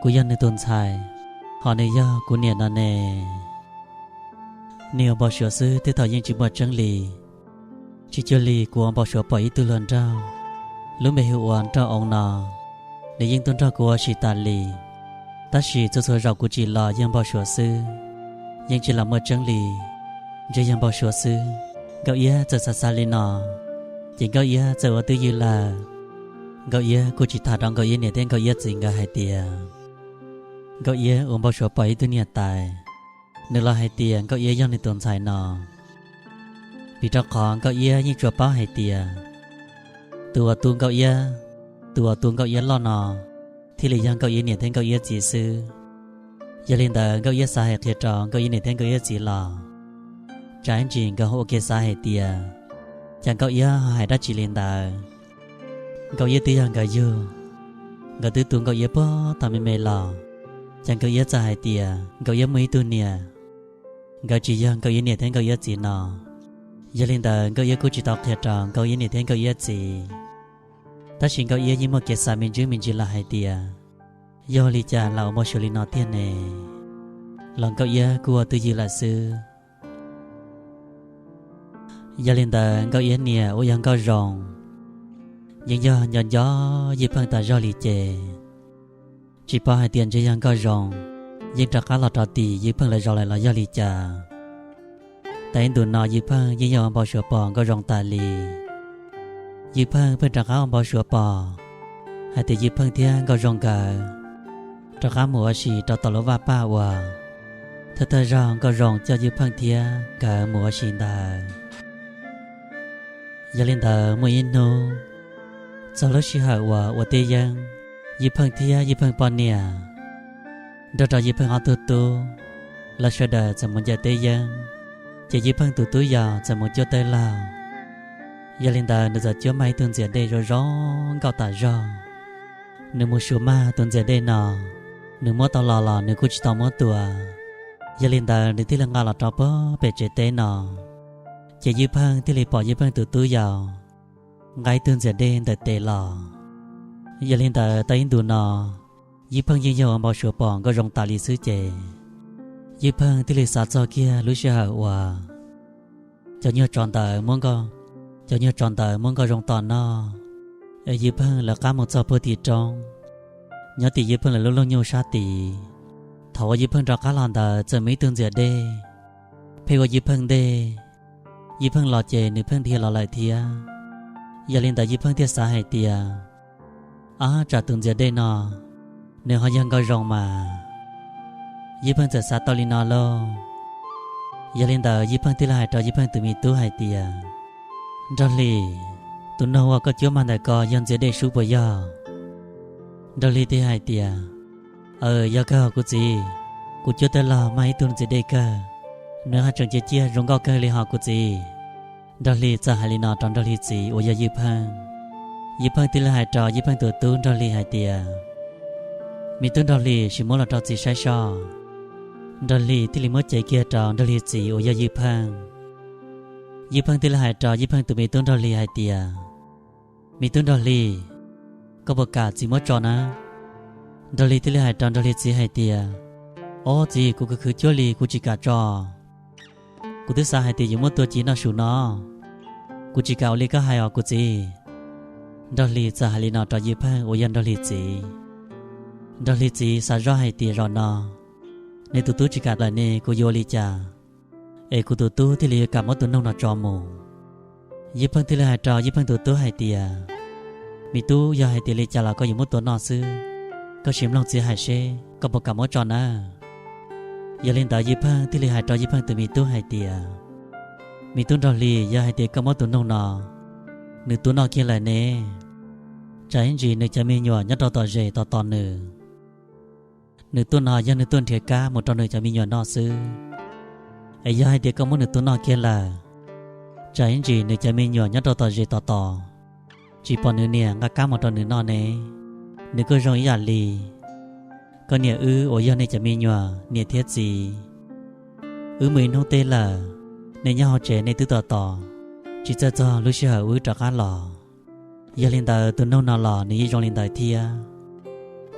kuv yog nws tus ntxhais, ho nws yog kuv niam no ne? Nws ua npau suav xwb twb thaum yeej tsis muaj tseeb li. Tsis cuag li kuv ua npau suav pom ib tug hluas nraug, lub npe hu ua Nrauj Oo no, nws yeej tuaj nrog kuv ua si tas li. Tab sis txhua txhua zaus kuv tsim los yog npau suav xwb, yeej tsis los muaj tseeb li, ntshe yog npau suav xwb. Nkauj Iab txawm xav xav li no, ces Nkauj Iab txawm ua twj ywm lawm. Nkauj Iab kuj tsis tham rau Nkauj Iab niam thiab Nkauj Iab txiv nkawd hais tias Nkauj Iab ua npau suav pom ib tug niam tais, nws los hais tias Nkauj Iab yog nws tus ntxhais no. Vim rau qhov Nkauj Iab yeej tsuas paub hais tias tus uas tu Nkauj Iab, tus uas tu Nkauj Iab loj no thiaj li yog Nkauj Iab niam thiab Nkauj Iab txiv xwb. Yog li ntawd Nkauj Iab xav hais qhia rau Nkauj Iab niam thiab Nkauj Iab txiv los, tsam ib ntsis nkawd ua kev xav hais tias, cas Nkauj Iab ho hais dab tsi li ntawd? Nkauj Iab twb yog nkawd yug, nkawd twb tu Nkauj Iab puag thaum me me los, ces Nkauj Iab txawm hais tias Nkauj Iab muaj ib tug niam, nkawd tsis yog Nkauj Iab niam thiab Nkauj Iab txiv no. Yog li ntawd Nkauj Iab kuj tsis tau qhia rau Nkauj Iab niam thiab Nkauj Iab txiv. Tab sis Nkauj Iab yeej muaj kev xav me ntsis me ntsis los hais tias, yog li cas lam ua npau suav li no tiag ne, los Nkauj Iab kuj ua twj ywm lawm xwb. Yog li ntawd Nkauj Iab niam uas yog Nkauj Zoo yeej yog nco nco Yij Pheej tas zog li ces, tsis paub hais tias ntshe yog Nkauj Zoo yeej rov qab los rau tim Yij Pheej lawv zos lawm los yog li cas. Tau ib ntus no Yij Pheej yeej yog ua npau suav pom Nkauj Zoo tas li. Yij Pheej pheej rov qab ua npau suav pom hais tias Yij Pheej thiab Nkauj Zoo nkawd rov qab mus ua si rau tom lub vaj paj uas thawj thawj zaug Nkauj Zoo coj Yij Pheej thiab nkawd mus ua si ntawd. Yog li ntawd muaj ib hnub, txog lub sij hawm uas ua teb yeeb, Yij Pheej thiab Yij Pheej poj niam nrog rau Yij Pheej ob tug tub, lawv sawv daws txawm mus ncaws teb yeeb, ces Yij Pheej tus tub yau txawm mus cuab tawb laug. Yog li ntawd nws txawm cuab mag ib tug ntxias dej zoo zoo nkauj tas zog. Nws mus suav mag tus ntxias dej no, nws muab tau los los nws kuj tsis tau muab tua. Yog li ntawd nws thiaj li nqa los rau puag pem tsev teb no, ces Yij Pheej thiaj li pom Yij Pheej tus tub yau nqa ib tug ntxias dej ntawm tes los. Yog li ntawd tau ib ntus no, Yij Pheej yeej yog ua npau suav pom Nkauj Zoo tas li xwb ces, Yij Pheej thiaj li xav txog kiag lub sij hawm uas cov nyuag tsov ntawd muab Nkauj, cov nyuag tsov ntawd muab Nkauj Zoo tom noj, es Yij Pheej lawv qab mus txog puag tim roob, nyob tim Yij Pheej lawv lub loog nyuj sab tid. Thaum uas Yij Pheej rov qab los ntawd txawm muaj ib tug ntxias dej pheej ua Yij Pheej ntej. Yij Pheej los ces nws pheej dhia los lawm thiab. Yog li ntawd Yij Pheej thiaj xav hais tias, ab, tsam tus ntxias dej no nws ho yog Nkauj Zoo mas. Yij Pheej txawm xav tau li no lauj. Yog li ntawd Yij Pheej thiaj li hais rau Yij Pheej tus me tub hais tias, Nraug Hli, tus noog uas koj cuab mag ntawm ko yog ntxias dej sub puas yog? Nraug Hli thiaj hais tias, aw, yog kawg kuv txiv, kuv cuab tawb laug mag ib tug ntxias dej kawg, nws haj tseem ciaj ciaj zoo nkauj kawg li hos kuv txiv. Nraug Hli txawm hais li no rau Nraug Hli txiv uas yog Yij Pheej. Yij Pheej thiaj li hais rau Yij Pheej tus tub Nraug Hli hais tias, me tub Nraug Hli, sim muab los rau txiv saib soj. Nraug Hli thiaj li muab cev kiag rau Nraug Hli txiv uas yog Yij Pheej. Yij Pheej thiaj li hais rau Yij Pheej tus me tub Nraug Hli hais tias, me tub Nraug Hli, koj puas kam txiv muab tso na? Nraug Hli thiaj li hais rau Nraug Hli txiv hais tias, ob, txiv, kuv khwv khwv cuab li kuv tsis kam tso. Kuv twb xav hais tias yuav muab tua ci noj su no, kuv tsis kam ua li koj hais os kuv txiv. Nraug Hli txawm hais li no rau Yij Pheej uas yog Nraug Hli txiv. Nraug Hli txiv xav zoj hais tias zaum no nws tus tub tsis kam lawm ne kuv yuav ua li cas es kuv tus tub thiaj li yuav kam muab tus noog no tso mus. Yij Pheej thiaj li hais rau Yij Pheej tus tub hais tias, me tub, yog hais tias li cas los koj yuav muab tua noj xwb, koj sim mloog txiv hais seb koj puas kam muab tso nawb. Yog li ntawd Yij Pheej thiaj li hais rau Yij Pheej tus me tub hais tias, me tub Nraug Hli, yog hais tias koj muab tus noog no, nws tua noj kiag lawm ne, tsam ib ntsis nws cov me nyuam nyob rau tom zes tos tos nws. Nws tuaj no yog nws tuaj nrhiav kab mus rau nws cov me nyuam noj xwb. Es yog hais tias koj muab nws tua noj kiag lawm, tsam ib ntsis nws cov me nyuam nyob rau tom zes tos tos, tsis pom nws niam nqa kab mus rau nws noj ne. Nws kuj zoo ib yam li koj niam wb uas yog nej cov me nyuam niam thiab txiv. Wb mus ib hnub teb lawm, nej nyob hauv tsev nej twb tos tos, tsis txawj txog lub sij hawm wb rov qab los. Yog li ntawd tus noog no los nws yeej zoo li ntawd thiab.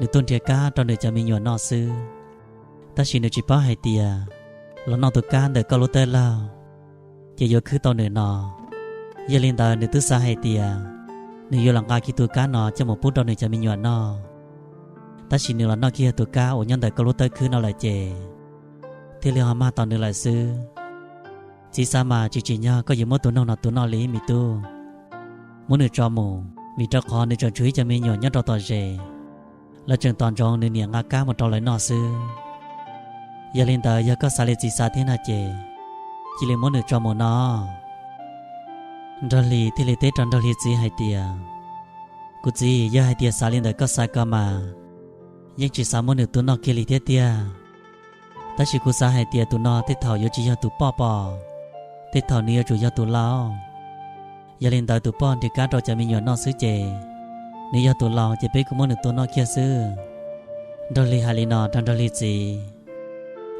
Nws tuaj nrhiav kab rau nws cov me nyuam noj xwb, tab sis nws tsis paub hais tias los noj tus kab ntawm koj lub tawb laug ces yuav khwb tau nws no. Yog li ntawd nws twb xav hais tias nws yuav los nqa kiag tus kab no coj mus pub rau nws cov me nyuam noj, tab sis nws los noj kiag tus kab uas nyob ntawm koj lub tawb khwb no lawm ces thiaj li ho mag tau nws lawm xwb. Txiv xav mas tsis tsim nyog koj yuav muab tus noog no tua noj li me tub. Muab nws tso mus, vim rau qhov nws tseem tshuav ib cov me nyuam nyob rau tom zes, lawv tseem tos ntsoov nws niam nqa kab mus rau lawv noj xwb. Yog li ntawd yog koj xav li txiv xav thiab no ces cia li muab nws tso mus no. Nraug Hli thiaj li teb rau Nraug Hli txiv hais tias, kuv txiv, yog hais tias xav li ntawm koj xav ko mas, yeej tsis xav muab nws tua noj kiag li thiab tiag. Tab sis kuv xav hais tias tus no tej thaum yuav tsis yog tus poj pom, tej thaum nws yuav tsum yog tus laus. Yog li ntawd tus poj nrhiav kab rau cov me nyuam noj xwb ces nws yog tus laus ces peb kuj muab nws tua noj kiag xwb. Nraug Hli hais li no rau Nraug Hli txiv,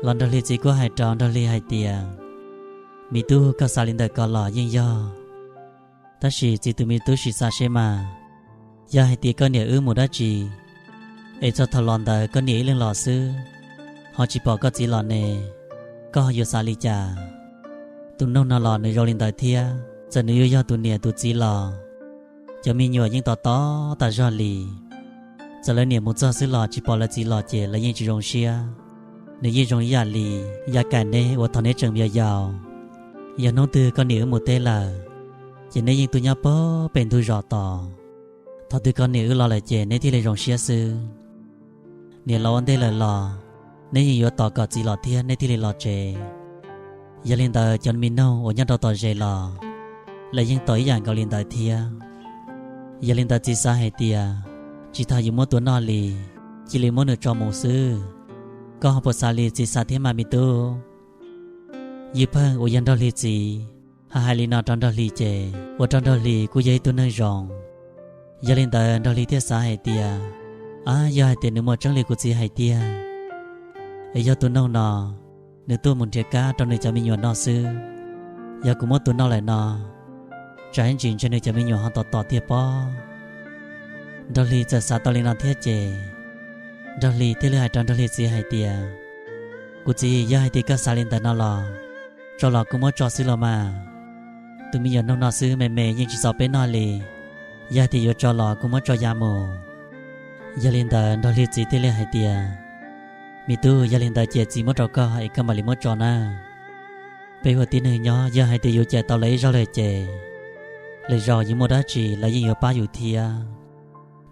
los Nraug Hli txiv kuj hais rau Nraug Hli hais tias, me tub, koj xav li ntawm ko los yeej yog, tab sis txiv tus me tub sim xav seb mas, yog hais tias koj niam wb mus dab tsi, es txog thaum los ntawd koj niam ib leeg los xwb, ho tsis pom koj txiv los ne, koj ho yuav xav li cas? Tus noog no los nws zoo li ntawd thiab, txawm nws yuav yog tus niam tus txiv los, cov me nyuam yeej tos tos tas zog li. Txawm lawv niam mus txog xwb los tsis pom lawv txiv los ces lawv yeej tsis zoo siab. Nws yeej zoo ib yam li Yaj Kaim neb uas thaum neb tseem yau yau, yog hnub twg koj niam wb mus teb lawm, ces neb yeej tuaj nyob pag pem ntug zos tos. Thaum twg koj niam wb los lawm ces neb thiaj li zoo siab xwb. Niam los ua ntej lawm los, neb yeej yuav tos kom txiv los thiab neb thiaj li los tsev. Yog li ntawd cov me noog uas nyob rau tom zes los, lawv yeej tos ib yam nkaus li ntawd thiab. Yog li ntawd txiv xav hais tias, tsis tas yuav muab tua noj li, cia li muab nws tso mus xwb. Koj ho puas xav li txiv xav thiab mas me tub? Ywj Pheej uas yog Nraug Hli txiv, hais hais li no rau Nraug Hli ces ua rau Nraug Hli kuj yog ib tug neeg zoo. Yog li ntawd Nraug Hli thiaj xav hais tias, ab, yog hais tias nws muaj tseeb li kuv txiv hais tiag, es yog tus noog no, nws tuaj mus nrhiav kab rau nws cov me nyuam noj xwb. Yog kuv muab tua noj lawm no, tsam ib ntsis ntshe nws cov me nyuam ho tos tos tiag pob. Nraug Hli txawm xav tau li no thiab ces, Nraug Hli thiaj li hais rau Nraug Hli txiv hais tias, kuv txiv, yog hais tias koj xav li ntawd no los, tso los kuj muab tso xwb los mas. Tus me nyuam noog no xwb me me yeej tsis txaus peb noj li, yog hais tias yuav tso los kuj muab tso ya mus. Yog li ntawd Nraug Hli txiv thiaj li hais tias, me tub, yog li ntawd ces txiv muab rau koj es koj mam li muab tso nawb. Peb ua tib neeg nyob, yog hais tias yus cais tau lawv ib zaug lawm ces, lwm zaus yus muaj dab tsi lawv yeej yuav pab yus thiab.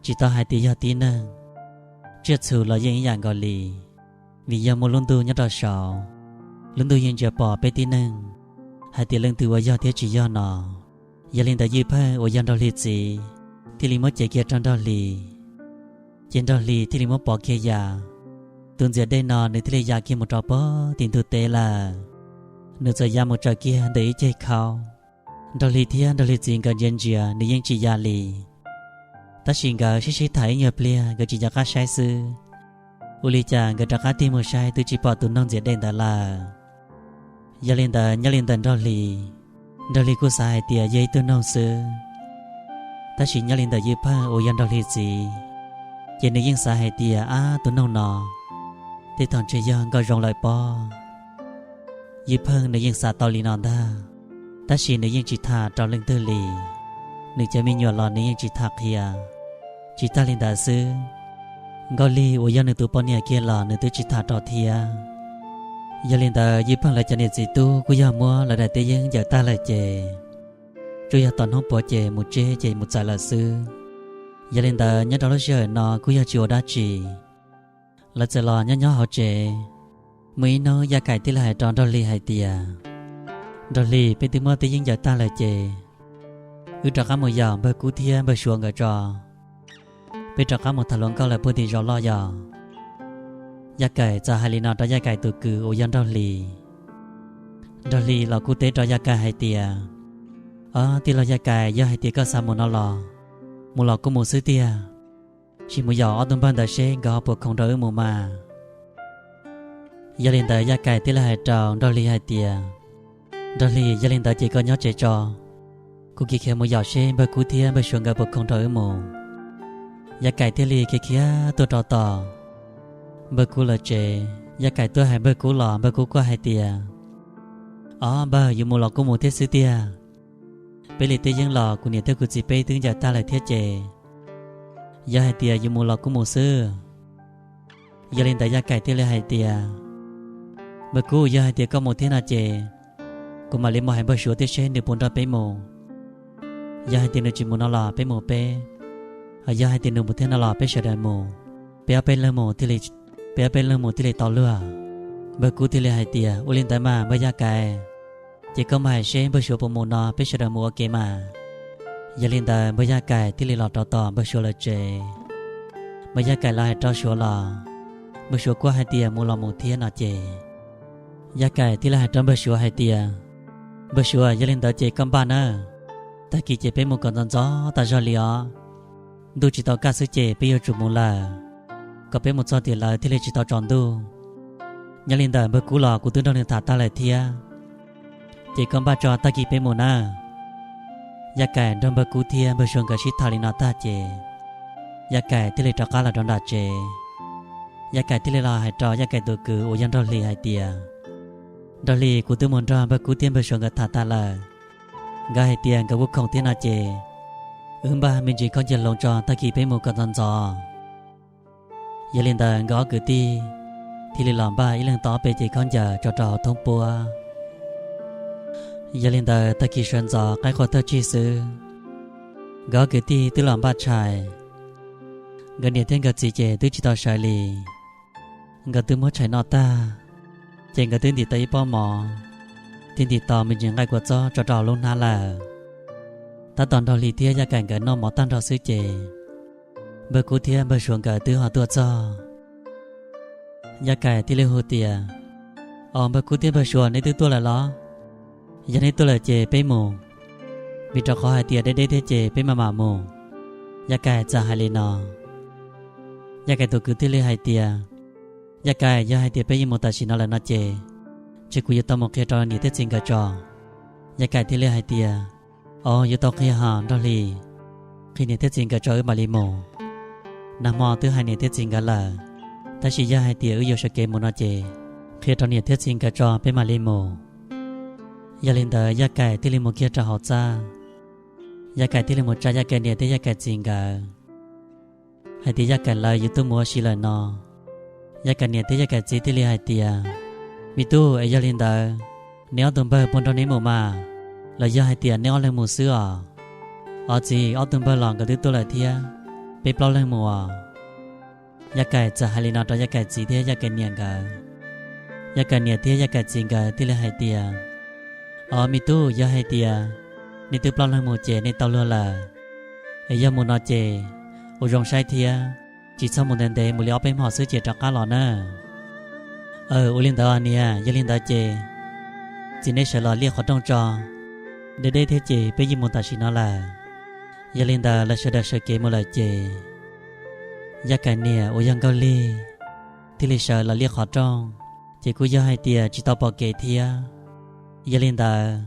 Tsis tau hais tias yog tib neeg, tsiaj txhu los yeej ib yam nkaus li, vim yog muaj lub ntuj nyob rau saud, lub ntuj yeej ntsia pom peb tib neeg hais tias leej twg ua yog thiab tsis yog no. Yog li ntawd Ywj Pheej uas yog Nraug Hli txiv thiaj li muab cev kiag rau Nraug Hli, ces Nraug Hli thiaj li muab pov kiag ya. Tus ntxias dej no nws thiaj li ya kiag mus rau pem tim ntug teb lawm. Nws txawm ya mus tsaws kiag ntawm ib ceg khaub. Nraug Hli thiab Nraug Hli txiv nkawd ntsia ntsia nws yeej tsis ya li, tab sis nkawd sib sib tham ib nyuag pliag nkawd tsis nco qab saib xwb. Ua li cas nkawd rov qab tig mus saib twb tsis pom tus noog ntxias dej ntawd lawm. Yog li ntawd nyob li ntawm Nraug Hli, Nraug Hli kuj xav hais tias yog ib tug noog xwb, tab sis nyob li ntawm Ywj Pheej uas yog Nraug Hli txiv, ces nws yeej xav hais tias ab, tus noog no tej thaum ntshe yog nkauj zoo lawm pob. Ywj Pheej nws yeej xav tau li no ntag, tab sis nws yeej tsis tham rau leej twg li. Nws cov me nyuam los nws yeej tsis tham qhia. Tsis tag li ntawd xwb, Nkauj Lig uas yog nws tus poj niam kiag los nws twb tsis tham rau thiab. Yog li ntawd Ywj Pheej lawv cov niam txiv tub kuj yog muab lawv daim teb yeeb ncaws tag lawm ces, tsuas yog tos hnub puav ces mus tseb ces mus txais lawm xwb. Yog li ntawd nyob rau lub sij hawm no kuj yog tsis ua dab tsi, lawv txawm los nyob nyob hauv tsev. Muaj ib hnub Yaj Kaim thiaj li hais rau Nraug Hli hais tias, Nraug Hli, peb twb muab teb yeeb ncaws tag lawm ces, wb rov qab mus yaum npawg Kub thiab npawg Suav nkawd tso, peb rov qab mus tham hluas nkauj lawm puag tim zos loj yog. Yaj Kaim txawm hais li no rau Yaj Kaim tus kwv uas yog Nraug Hli. Nraug Hli los kuj teb rau Yaj Kaim hais tias, Ob, tij laug Yaj Kaim, yog hais tias koj xav mus no los, mus los kuj mus xwb tiag, sim mus yaum ob tug npawg ntawd seb nkawd ho puas khoom nrog wb mus mas. Yog li ntawd Yaj Kaim thiaj li hais rau Nraug Hli hais tias, Nraug Hli, yog li ntawd ces koj nyob tsev tso, kuv kiv khiav mus yaum seb npawg Kub thiab npawg Suav nkawd puas khoom nrog wb mus. Yaj Kaim thiaj li khiav khiav tuaj rau tom npawg Kub lawv tsev. Yaj Kaim tuaj hais npawg Kub los npawg Kub kuj hais tias, Ob npawg, yuav mus los kuj mus thiab xwb tiag. Peb li teb yeeb los kuv niam thiab kuv txiv peb twb ncaws tag lawm thiab ces, yog hais tias yuav mus los kuj mus xwb. Yog li ntawd Yaj Kaim thiaj li hais tias, Npawg Kub, yog hais tias koj mus thiab no ces, kuv mam li mus hais npawg Suav thiab seb nws puas nrog peb mus. Yog hais tias nws tsis mus no los peb mus peb, ho yog hais tias nws mus thiab no los peb sawv daws mus, peb ob peb leeg mus thiaj li, peb ob peb leeg mus thiaj li tau luag. Npawg Kub thiaj li hais tias, Ua li ntawd mas npawg Yaj Kaim, ces koj mus hais seb npawg Suav puas mus no peb sawv daws mus ua ke mas. Yog li ntawd npawg Yaj Kaim thiaj li los rau tom npawg Suav lawv tsev. Npawg Yaj Kaim los hais rau Suav los, npawg Suav kuj hais tias mus los mus thiab no ces, Yaj Kaim thiaj li hais rau npawg Suav hais tias, Npawg Suav, yog li ntawd ces koj npaj nawb, tag kis ces peb mus kom ntxov ntxov tas zog li os. ntuj tsis tau kaj xwb ces peb yuav tsum mus lawm, kom peb mus txog tim lawv thiaj li tsis tau tsaus ntuj. Nyob li ntawm npawg Kub los kuv twb nrog nws tham tag lawm thiab, ces koj npaj tso tag kis peb mus nawb. Yaj Kaim nrog npawg Kub thiab npawg Suav nkawd sib tham li no tag ces Yaj Kaim thiaj li rov qab los rau nram tsev. Yaj Kaim thiaj li los hais rau Yaj Kaim tus kwv uas yog Nraug Hlis hais tias, Nraug Hlis, kuv twb mus nrog npawg Kub thiab npawg Suav nkawd tham tag lawm. Nkawd hais tias nkawd kuj khoom thiab no ces wb npaj me ntsis khaub ncaws hloov tso tag kis peb mus kom ntxov ntxov. Yog li ntawd nkawd ob kwv tij thiaj li los npaj ib leeg tau ob peb cev khaub ncaws tso rau hauv thoob puab. Yog li ntawd tag kis sawv ntxov qaib qua thawj tsig xwb, nkawd ob kwv tij twb los npaj tshais. Nkawd niam thiab nkawd txiv ces twb tsis tau sawv li. Nkawd twb muab tshais noj tag, ces nkawd twb ntim tau ib pob mov, thiab ntim tau me ntsis nqaij kua txob tso rau hauv lub hnab lawm. Tab tom Nraug Hlis thiab Yaj Kaim nkawd noj mov tag nrho xwb ces npawg Kub thiab npawg Suav nkawd twb ho tuaj txog. Yaj Kaim thiaj li hu tias, Os, npawg Kub thiab npawg Suav, neb twb tuaj lawm los? Yog neb tuaj lawm ces peb mus, vim rau qhov hais tias deb deb thiab ces peb mam mam mus. Yaj Kaim txawm hais li no. Yaj Kaim tus kwv thiaj li hais tias, Yaj Kaim, yog hais tias peb yeej mus tam sim no lawm no ces, ces kuv yuav tau mus qhia rau niam thiab txiv nkawd tso. Yaj Kaim thiaj li hais tias, Os, yuav tau qhia hos Nraug Hlis, qhia niam thiab txiv nkawd tso wb mam li mus. Nag hmo twb hais niam thiab txiv nkawd lawm, tab sis yog hais tias wb yuav sawv kev mus no ces qhia rau niam thiab txiv nkawd tso peb mam li mus. Yog li ntawd Yaj Kaim thiaj li mus kiag rau hauv txaj. Yaj Kaim thiaj li mus tsa Yaj Kaim niam thiab Yaj Kaim txiv nkawd hais tias Yaj Kaim lawv yuav tuaj mus ua si lawm no. Yaj Kaim niam thiab Yaj Kaim txiv thiaj li hais tias, Me tub, es yog li ntawd, neb ob tug npawg puas nrog neb mus mas, los yog hais tias neb ob leeg mus xwb os? Os txiv, ob tug npawg los nkawd twb tuaj lawm thiab, peb plaub leeg mus os. Yaj Kaim txawm hais li no rau Yaj Kaim txiv thiab Yaj Kaim niam nkawd. Yaj Kaim niam thiab Yaj Kaim txiv nkawd thiaj li hais tias, Os me tub, yog hais tias nej twb plaub leeg mus ces nej tau luag lawm. Es yog mus no ces ua zoo saib thiab, tsis txhob mus ntev ntev, mus li ob peb hmo xwb ces rov qab los nawb. Aw, ua li ntawd niam, yog li ntawd ces txiv, neb sawv los liaj qhov rooj tso, deb deb thiab ces peb yeej mus tam sim no lawm. Yog li ntawd lawv sawv daws sawv kev mus lawm ces Yaj Kaim niam uas yog Nkauj Lig thiaj li sawv los liaj qhov rooj, ces kuj yog hais tias tsis tau pom kev thiab. Yog li ntawd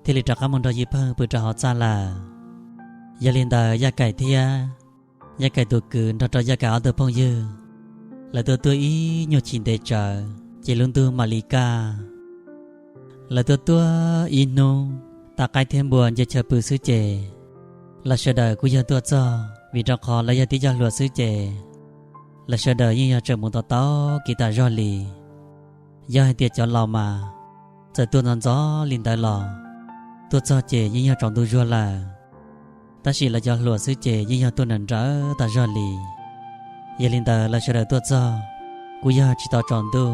thiaj li rov qab mus nrog Yij Pheej pw rau hauv txaj lawm. Yog li ntawd Yaj Kaim thiab Yaj Kaim tus kwv nrog rau Yaj Kaim ob tug phooj ywg, lawv tuaj tuaj ib nyuag chim ntev tsawv ces lub ntuj mam li kaj. Lawv tuaj tuaj ib hnub, tau qaib thiab npua nce chaw pw xwb ces lawv sawv daws kuj yog tuaj txog, vim rau qhov lawv yog tib co hluas xwb ces lawv sawv daws yeej yog tseem mus tau tau kev tas zog li. Yog hais tias cov laus mas txawm tuaj ntxov ntxov li ntawd los tuaj txog ces yeej yog tsaus ntuj zuag lawm, tab sis lawv cov hluas xwb ces yeej yog tuaj nrawm nrawv tas zog li. Yog li ntawd lawv sawv daws tuaj txog kuj yog tsis tau tsaus ntuj,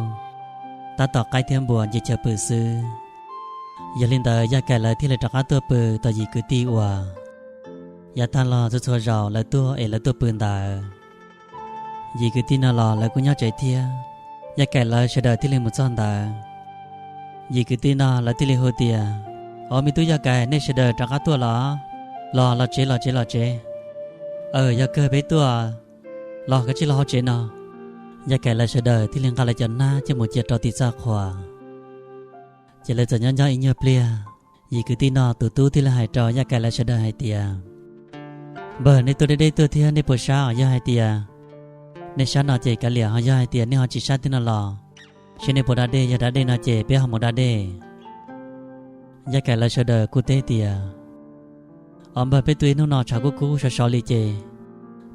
tab tom qaib thiab npua nce chaw pw xwb. Yog li ntawd Yaj Kaim lawv thiaj li rov qab tuaj pw tom yim kwv tij uas yav tag los txhua txhua zaus lawv tuaj es lawv tuaj pw ntawd. Yim kwv tij no los lawv kuj nyob tsev thiab, Yaj Kaim lawv sawv daws thiaj li mus txog ntawd. Yim kwv tij no lawv thiaj li hu tias, Os, me tub Yaj Kaim, nej sawv daws rov qab tuaj los? Los los tsev, los tsev, los tsev. Aw, yog kawg peb tuaj, los kav tsij los hauv tsev no. Yaj Kaim lawv sawv daws thiaj li nqa lawv cov hnab coj mus cia rau tim txaj qhua. Ces lawv txawm nyob nyob ib nyuag pliag, yim kwv tij no tus tub thiaj li hais rau Yaj Kaim lawv sawv daws hais tias, Npawg, nej tuaj deb deb tuaj thiab nej puas sab os? Yog hais tias nej sab no ces kav liam, ho yog hais tias nej ho tsis sab thiab no los, seb nej puas da dej, yog da dej no ces peb ho mus da dej. Yaj Kaim lawv sawv daws kuj teb tias, Os npawg, peb tuaj ib hnub no tshav kub kub sov sov li ces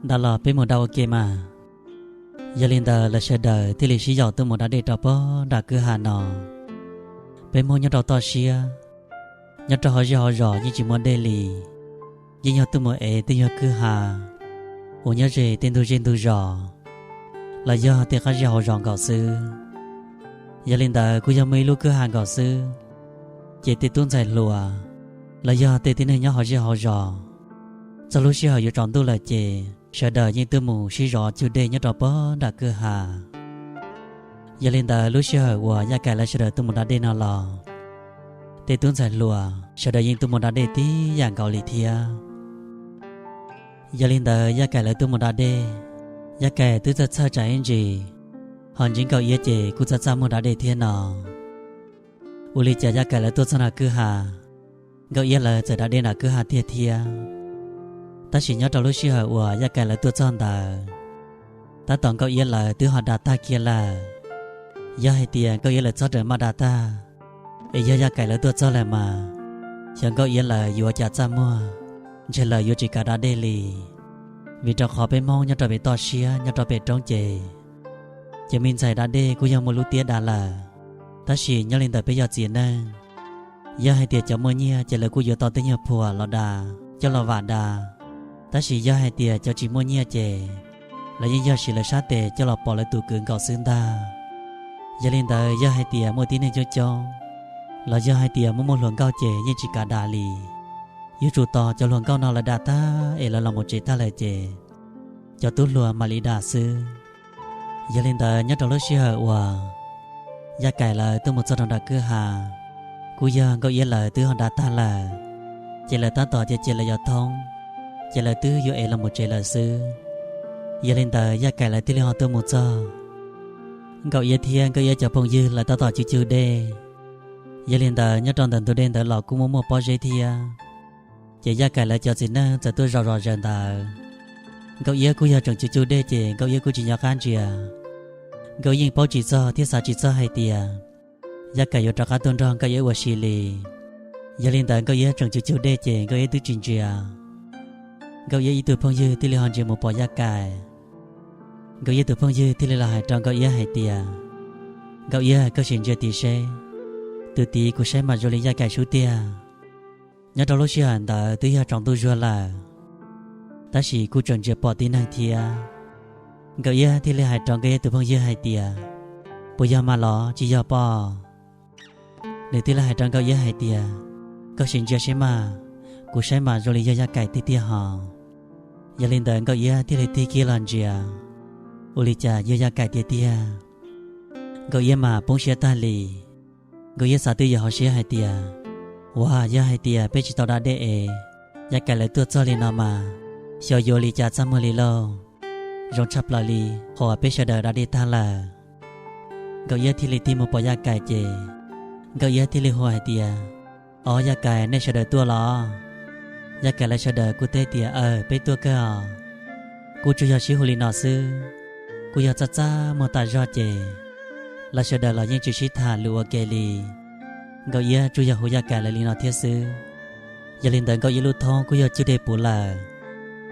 nta los peb mus da ua ke mas. Yog li ntawd lawv sawv daws thiaj li sib yaum tuaj mus da dej rau pog nram kwj ha no. Peb Hmoob nyob rau toj siab, nyob rau hauv zej hauv zos yeej tsis muaj dej li, yeej yog tuaj mus ev tej nyuag kwj ha uas nyob ze tej ntug zej ntug zos los yog tej qab zej hauv zos nkaus xwb. Yog li ntawd kuj yog muaj ib lub kwj ha nkaus xwb, ces tej tub ntxhais hluas los yog tej tib neeg nyob hauv zej hauv zos, txog lub sij hawm yuav tsaus ntuj lawm ces sawv daws yeej tuaj mus sib zov cug dej nyob rau pog nram kwj ha. Yog li ntawd lub sij hawm uas Yaj Kaim lawv sawv daws tuaj mus da dej no los, tej tub ntxhais hluas sawv daws yeej tuaj mus da dej tib yam nkaus li thiab. Yog li ntawd Yaj Kaim lawv tuaj mus da dej. Yaj Kaim twb txawj txhawj tsam ib ntsis, ho ntsib Nkauj Iab ces kuj txaj txaj muag da dej thiab no. Ua li cas Yaj Kaim lawv tuaj txog nram kwj ha, Nkauj Iab lawv txawm da dej nram kwj ha tiag thiab. Tab sis nyob rau lub sij hawm uas Yaj Kaim lawv tuaj txog ntawd, tab tom Nkauj Iab lawv twb ho da tag kiag lawm. Yog hais tias Nkauj Iab lawv txhob rawm maj da tag, es yog Yaj Kaim lawv tuaj txog lawm mas, xyov Nkauj Iab lawv yuav ua cas txaj muag, ntshe lawv yuav tsis kav da dej li. Vim rau qhov peb Hmoob nyob rau pem toj siab nyob rau pem roob ces, cov me ntxhais da dej kuj yog muaj lub tiab da lawm. Tab sis nyob li ntawm peb yog txiv neej, yog hais tias cov muaj nyiaj ces lawv kuj yuav tau tej nyuag phuam los da, coj los vam da. Tab sis yog hais tias cov tsis muaj nyiaj ces lawv yeej yog siv lawv sab tes coj los pov lawv tus kwv nkaus xwb ntag. Yog li ntawd yog hais tias muaj tib neeg coob coob, los yog hais tias muaj muaj hluas nkauj ces yeej tsis kav da li. Yuav tsum tos cov hluas nkauj no lawv da tag es lawv los mus tsev tag lawm ces cov tub hluas mam li da xwb. Yog li ntawd nyob rau lub sij hawm uas Yaj Kaim lawv tuaj mus txog rau nram kwj ha, kuj yog Nkauj Iab lawv twb ho da tag lawm, ces lawv tab tom cia cia lawv cov thoob, ces lawv twb yuav ev los mus tsev lawm xwb. Yog li ntawd Yaj Kaim lawv thiaj li ho tuaj mus txog. Nkauj Iab thiab Nkauj Iab cov phooj ywg lawv tab tom cug cug dej. Yog li ntawd nyob rau ntawm ntug dej ntawd los kuj muaj muaj pob zeb thiab. Ces Yaj Kaim lawv cov txiv neej txawm tuaj zaum zom zaws ntawd. Nkauj Iab kuj yog tseem cug cug dej ces Nkauj Iab kuj tsis nco qab ntsia. Nkauj Iab yeej paub tsis txog thiab xav tsis txog hais tias Yaj Kaim yuav rov qab tuaj nrog Nkauj Iab ua si li. Yog li ntawd Nkauj Iab tseem cug cug dej ces Nkauj Iab twb tsis ntsia. Nkauj Iab ib tug phooj ywg thiaj li ho ntsia mus pom Yaj Kaim. Nkauj Iab tus phooj ywg thiaj li los hais rau Nkauj Iab hais tias, Nkauj Iab, koj sim ntsia tid seb, tus tid kuv saib mas zoo li Yaj Kaim sub tiag. Nyob rau lub sij hawm ntawd twb yog tsaus ntuj zuag lawm, tab sis kuj tseem ntsia pom tib neeg thiab. Nkauj Iab thiaj li hais rau Nkauj Iab tus phooj ywg hais tias, puas yog mas los tsis yog pob? Nws thiaj li hais rau Nkauj Iab hais tias, koj sim ntsia seb mas, kuv saib mas zoo li yog Yaj Kaim tiag tiag hos. Yog li ntawd Nkauj Iab thiaj li tig kiag los ntsia, ua li cas yog Yaj Kaim tiag tiag. Nkauj Iab mas poob siab tag li. Nkauj Iab xav twb ywm hauv siab hais tias, ua yog hais tias peb tsis tau da dej es Yaj Kaim lawv tuaj txog li no mas, xyov yuav ua li cas txaj muag li lauj. Zoo tshaj plaws li qhov uas peb sawv daws da dej tag lawm. Nkauj Iab thiaj li tig mus pom Yaj Kaim ces Nkauj Iab thiaj li hu hais tias, ob, Yaj Kaim, nej sawv daws tuaj los? Yaj Kaim lawv sawv daws kuj teb tias, aw, peb tuaj kawg os. Kuj tsuas yog sib hu li no xwb, kuj yog txaj txaj muag tas zog ces lawv sawv daws los yeej tsis sib tham lus ua ke li. Nkauj Iab tsuas yog hu Yaj Kaim lawv li no thiab xwb. Yog li ntawd Nkauj Iab lub thoob kuj yog cug dej puv lawm,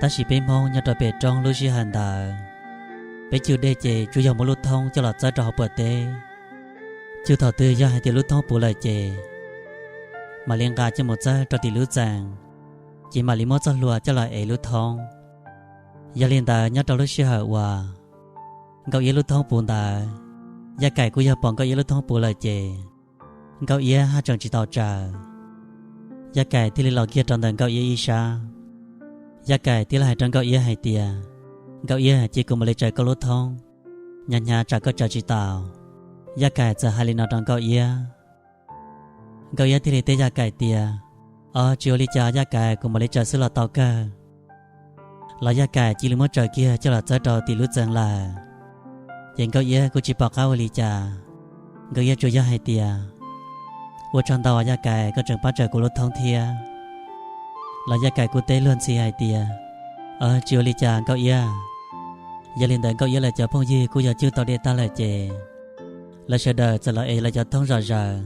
tab sis peb Hmoob nyob rau pem roob lub sij hawm ntawd, peb cug dej ces tsuas yog muab lub thoob coj los txawb rau hauv puam teb. Cug thaum twg yog hais tias lub thoob puv lawm ces mam li nqa coj mus txawb rau tim lub txee, ces mam li muab txoj hlua coj los ev lub thoob. Yog li ntawd nyob rau lub sij hawm uas Nkauj Iab lub thoob puv ntawd, Yaj Kaim kuj yog pom Nkauj Iab lub thoob puv lawm ces Nkauj Iab haj tseem tsis tau tsaws. Yaj Kaim thiaj li los kiag rau ntawm Nkauj Iab ib sab. Yaj Kaim thiaj li hais rau Nkauj Iab hais tias, Nkauj Iab, cia kuv mam li tsaws koj lub thoob, hnyav hnyav tsam koj tsaws tsis tau. Yaj Kaim txawm hais li no rau Nkauj Iab. Nkauj Iab thiaj li teb Yaj Kaim tias, o, tsis ua li cas Yaj Kaim, kuv mam li tsaws xwb los tau kawg. Los Yaj Kaim cia li muab tsaws kiag coj los txawb rau tim lub txee lawm. Ces Nkauj Iab kuj tsis pom qab ua li cas, Nkauj Iab tsuas yog hais tias, ua tsaug ntau Yaj Kaim, koj tseem pab tsaws kuv lub thoob thiab. Los Yaj Kaim kuj teb luag ntxhi hais tias, o, tsis ua li cas Nkauj Iab. Yog li ntawd Nkauj Iab lawv cov phooj ywg kuj yog cug tau dej tag lawm ces lawv sawv daws txawm los ev lawv cov thoob zom zaws,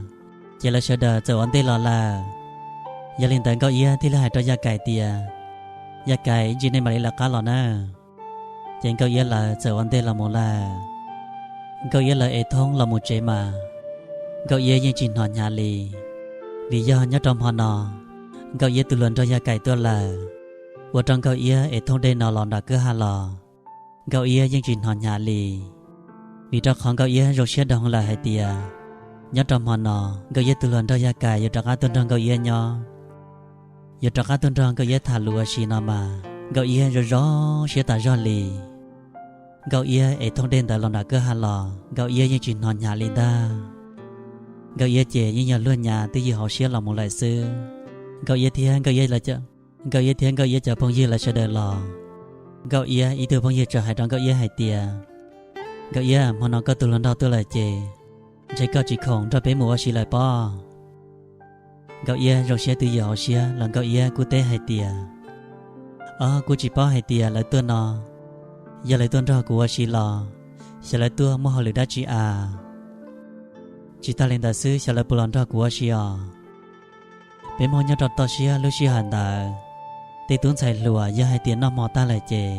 ces lawv sawv daws txawm ua ntej los lawm. Yog li ntawd Nkauj Iab thiaj li hais rau Yaj Kaim tias, Yaj Kaim, ib ntsis nej mam li lawv qab los nawb. Ces Nkauj Iab lawv txawm ua ntej los mus lawm. Nkauj Iab lawv ev thoob los mus tsev mas Nkauj Iab yeej tsis hnov hnyav li, vim yog nyob rau hmo no Nkauj Iab tus hluas nraug Yaj Kaim tuaj lawm, ua rau Nkauj Iab ev thoob dej no los nram kwj ha los Nkauj Iab yeej tsis hnov hnyav li. Vim rau qhov Nkauj Iab zoo siab dhau lawm hais tias nyob rau hmo no Nkauj Iab tus hluas nraug Yaj Kaim yuav rov qab tuaj nrog Nkauj Iab nyob, yuav rov qab tuaj nrog Nkauj Iab tham lus ua si no mas Nkauj Iab zoo zoo siab tas zog li. Nkauj Iab ev thoob dej ntawd los nram kwj ha los Nkauj Iab yeej tsis hnov hnyav li ntag. Nkauj Iab ces yeej yog luag nyav twb ywm hauv siab los mus lawm xwb. Nkauj Iab thiab Nkauj Iab, Nkauj Iab thiab Nkauj Iab cov phooj ywg lawv sawv daws los Nkauj Iab ib tug phooj ywg txawm hais rau Nkauj Iab hais tias, Nkauj Iab, hmo no koj tus hluas nraug tuaj lawm ces ntshe koj tsis khoom nrog peb mus ua si lawm pob. Nkauj Iab zoo siab twb ywm hauv siab los Nkauj Iab kuj teb hais tias, Ob, kuv tsis paub hais tias lawv tuaj no yog lawv tuaj nrog kuv ua si los xyov lawv tuaj muaj hauj lwm dab tsi as. Tsis tag li ntawd xwb, xyov lawv puas los nrog kuv ua si os. Peb Hmoob nyob rau toj siab lub sij hawm ntawd, tej tub ntxhais hluas yog hais tias noj hmo tag lawm ces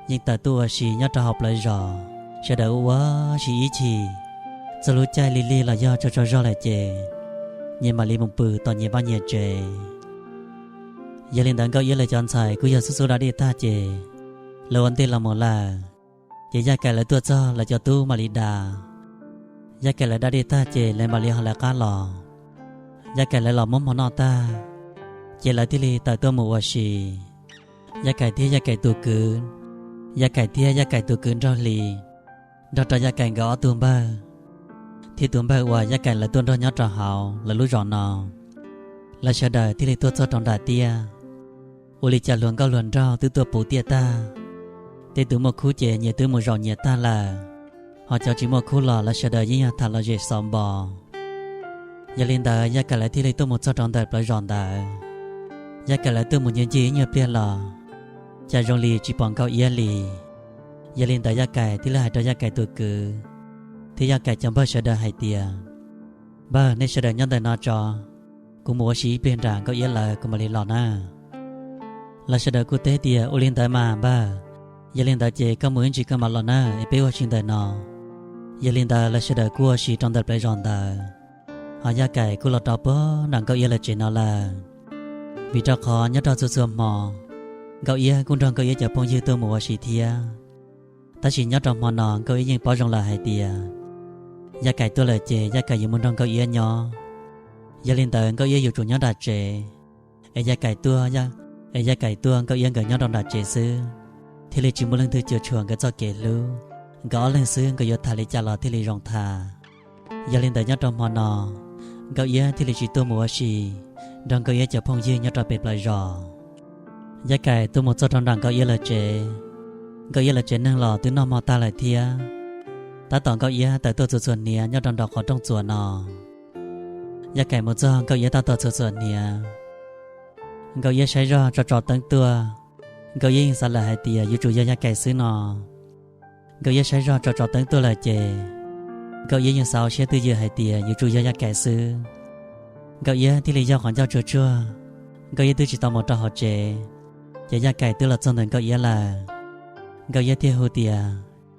yeej tawm tuaj ua si nyob rau hauv plawv zos, sawv daws ua ua si ib chim, txog lub caij lig lig los yog tsaug tsaug zog lawm ces nyias mam li mus pw tom nyias vaj nyias tsev. Yog li ntawd Nkauj Iab lawv cov ntxhais kuj yog xub xub da dej tag ces lawv ua ntej los mus lawm. Ces Yaj Kais lawv tuaj txog lawv cov tub mam li da. Yaj Kais lawv da dej tag ces lawv mam li ho lawv qab los. Yaj Kais lawv los muab hmo noj tag, ces lawv thiaj li tawm tuaj mus ua si. Yaj Kais thiab Yaj Kais tus kwv, Yaj Kais thiab Yaj Kais tus kwv nraug hli, nrog rau Yaj Kais nkawd ob tug npawg, thiab tus npawg uas Yaj Kais lawv tuaj nrog nyob rau hauv lawv lub zos no. Lawv sawv daws thiaj li tuaj txog rau nram tiaj. Ua li cas hluas nkauj hluas nraug twb tuaj puv tiaj tag, tej tus muaj khub ces nyias twb mus zaum nyias tag lawm, ho cov tsis muaj khub los lawv sawv daws yeej yog tham lom zem xov npo. Yog li ntawd Yaj Kais lawv thiaj li tuaj mus txog rau ntawm plawv zos ntawd. Yaj Kais lawv tuaj mus ncig ncig ib nyuag pliag los cas zoo li tsis pom Nkauj Iab li. Yog li ntawd Yaj Kais thiaj li hais rau Yaj Kais tus kwv thiab Yaj Kais cov npawg sawv daws hais tias, Npawg, nej sawv daws nyob ntawm no tso, kuv mus ua si ib pliag nram Nkauj Iab lawv kuv mam li los na. Lawv sawv daws kuj teb tias, Ua li ntawd mas npawg, yog li ntawd ces koj mus ib ntsis koj mam los nawb, es peb ua si ntawm no. Yog li ntawd lawv sawv daws kuj ua si rau ntawm plawv zos ntawd, ho Yaj Kais kuj los rau puag nram Nkauj Iab lawv tsev no lawm. Vim rau qhov nyob rau txhua txhua hmo, Nkauj Iab kuj nrog Nkauj Iab cov phooj ywg tuaj mus ua si thiab. Tab sis nyob rau hmo no Nkauj Iab yeej paub zoo lawm hais tias Yaj Kais tuaj lawm ces Yaj Kais yuav mus nrog Nkauj Iab nyob. Yog li ntawd Nkauj Iab yuav tsum nyob nram tsev, es Yaj Kais tuaj, es Yaj Kais tuaj Nkauj Iab nkawd nyob rau nram tsev xwb, thiaj li tsis muaj leej twg cuam tshuam nkawd txoj kev hlub. Nkawd ob leeg xwb nkawd yuav tham li cas los thiaj li zoo tham. Yog li ntawd nyob rau hmo no, Nkauj Iab thiaj li tsis tuaj mus ua si nrog Nkauj Iab cov phooj ywg nyob rau pem plawv zos. Yaj Kais tuaj mus txog rau nram Nkauj Iab lawv tsev. Nkauj Iab lawv tsev neeg los twb noj hmo tag lawm thiab. Tab tom Nkauj Iab tawm tuaj txhuam txhuam hniav nyob rau nram qhov rooj txuas no. Yaj Kais mus txog Nkauj Iab tab tom txhuam txhuam hniav. Nkauj Iab saib zog tso tso teeb tuaj. Nkauj Iab yeej xav lawm hais tias yuav tsum yog Yaj Kais xwb no. Nkauj Iab saib zog tso tso teeb tuaj lawm ces Nkauj Iab yeej xav hauv siab twj ywm hais tias yuav tsum yog Yaj Kais xwb. Nkauj Iab thiaj li yog qhov ncauj tsuag tsuag, Nkauj Iab twb tsis tau mus rau hauv tsev, ces Yaj Kais twb los txog ntawm Nkauj Iab lawm. Nkauj Iab thiaj hu tias,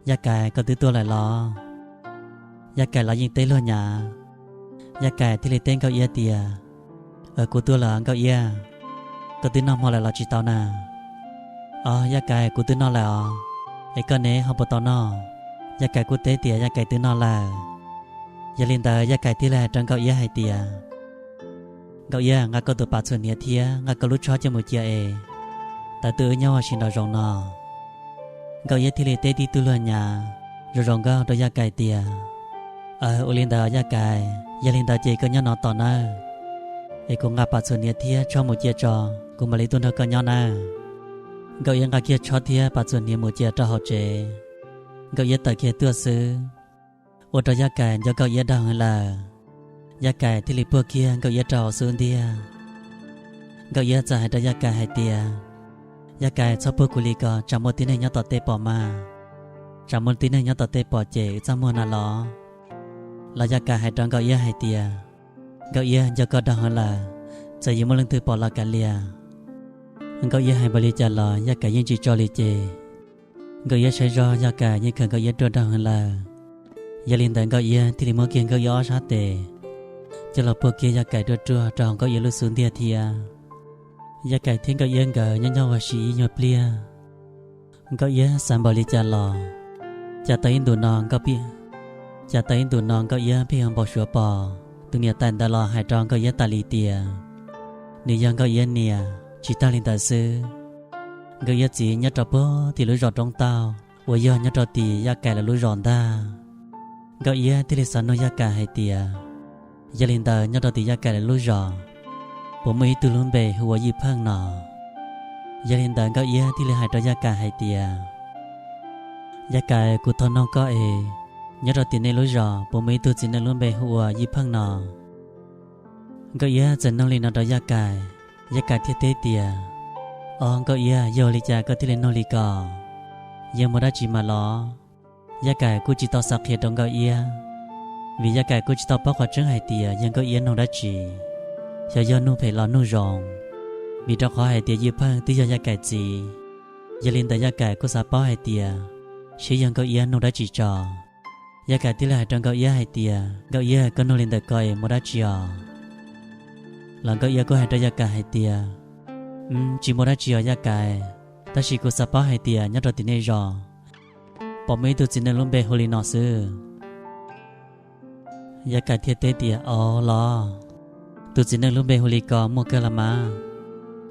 Yaj Kais, koj twb tuaj lawm los? Yaj Kais los yeej teb luag nyav. Yaj Kais thiaj li teb Nkauj Iab tias, Kuv tuaj lawm Nkauj Iab, koj twb noj hmo lawm los tsis tau na? Os Yaj Kais, kuv twb noj lawm os, es koj ne ho puas tau noj? Yaj Kais kuj teb tias Yaj Kais twb noj lawm. Yog li ntawd Yaj Kais thiaj li hais rau Nkauj Iab hais tias, Nkauj Iab, nqa koj tus pas txhuam hniav thiab nqa koj lub tshob coj mus cia es tawm tuaj wb nyob ua si nraum zoov no. Nkauj Iab thiaj li teb tib tug luag nyav zoo zoo nkauj rau Yaj Kais tias, Aw, ua li ntawd Yaj Kais, yog li ntawd ces koj nyob no tos nawb, es kuv nqa pas txhuam hniav thiab tshob mus cia tso, kuv mam li tuaj nrog koj nyob nawb. Nkauj Iab nqa kiag tshob thiab pas txhuam hniav mus cia rau hauv tsev. Nkauj Iab tawm kiag tuaj xwb, ua rau Yaj Kais nco Nkauj Iab dag heev lawm. Yaj Kais thiaj li puag kiag Nkauj Iab rau hauv xub ntiag. Nkauj Iab txawm hais rau Yaj Kais hais tias, Yaj Kais, txhob puag kuv li ko, tsam muaj tib neeg nyob tom tej pom mas, tsam muaj tib neeg nyob tom tej pom ces wb txaj muag na los. Los Yaj Kais hais rau Nkauj Iab hais tias, Nkauj Iab, nco koj dag heev lawm, txawm yuav muaj leej twg pom los kav liam. Nkauj Iab hais npaum li cas los Yaj Kais yeej tsis tso li ces. Nkauj Iab saib zog Yaj Kais yeej khawm Nkauj Iab ruaj dag heev lawm. Yog li ntawd Nkauj Iab thiaj li muab kiag Nkauj Iab ob sab tes coj los puag kiag Yaj Kais ruaj ruaj rau hauv Nkauj Iab lub xub ntiag thiab. Yaj Kais thiab Nkauj Iab nkawd nyob nyob ua si ib nyuag pliag. Nkauj Iab xav npaum li cas los, cas tau ib ntus no Nkauj Iab, cas tau ib ntus no Nkauj Iab pheej yuav npau suav pom tus niam tais ntawd los hais rau Nkauj Iab tas li tias nws yog Nkauj Iab niam. Tsis tag li ntawd xwb, Nkauj Iab txiv nyob rau puag tim lub zos Roob Tauj uas yog nyob rau tim Yaj Kais lawv lub zos ntag. Nkauj Iab thiaj li xav nug Yaj Kais hais tias, yog li ntawd nyob rau tim Yaj Kais lawv lub zos puas muaj ib tug lub npe hu ua Yij Pheej no? Yog li ntawd Nkauj Iab thiaj li hais rau Yaj Kais hais tias, Yaj Kais, kuv thov noog koj es, nyob rau tim nej lub zos puas muaj ib tug txiv neej lub npe hu ua Yij Pheej no? Nkauj Iab txawm noog li no rau Yaj Kais, Yaj Kais thiaj teb tias, Ob Nkauj Iab, yog li cas koj thiaj li noog li ko? Yog muaj dab tsi mas los? Yaj Kais kuj tsis tau xav qhia rau Nkauj Iab, vim Yaj Kais kuj tsis tau paub qhov tseeb hais tias yog Nkauj Iab noog dab tsi, xyov yog noog phem los noog zoo. Vim rau qhov hais tias Yij Pheej twb yog Yaj Kais txiv, yog li ntawd Yaj Kais kuj xav paub hais tias seb yog Nkauj Iab noog dab tsi tso. Yaj Kais thiaj li hais rau Nkauj Iab hais tias, Nkauj Iab, koj noog li ntawm ko es muaj dab tsi os? Los Nkauj Iab kuj hais rau Yaj Kais hais tias, Tsis muaj dab tsi os Yaj Kais, tab sis kuv xav paub hais tias nyob rau tim nej zos puas muaj ib tug txiv neej lub npe hu li no xwb. Yaj Kais thiaj teb tias, Ob los, tus txiv neej lub npe hu li ko muaj kawg los mas.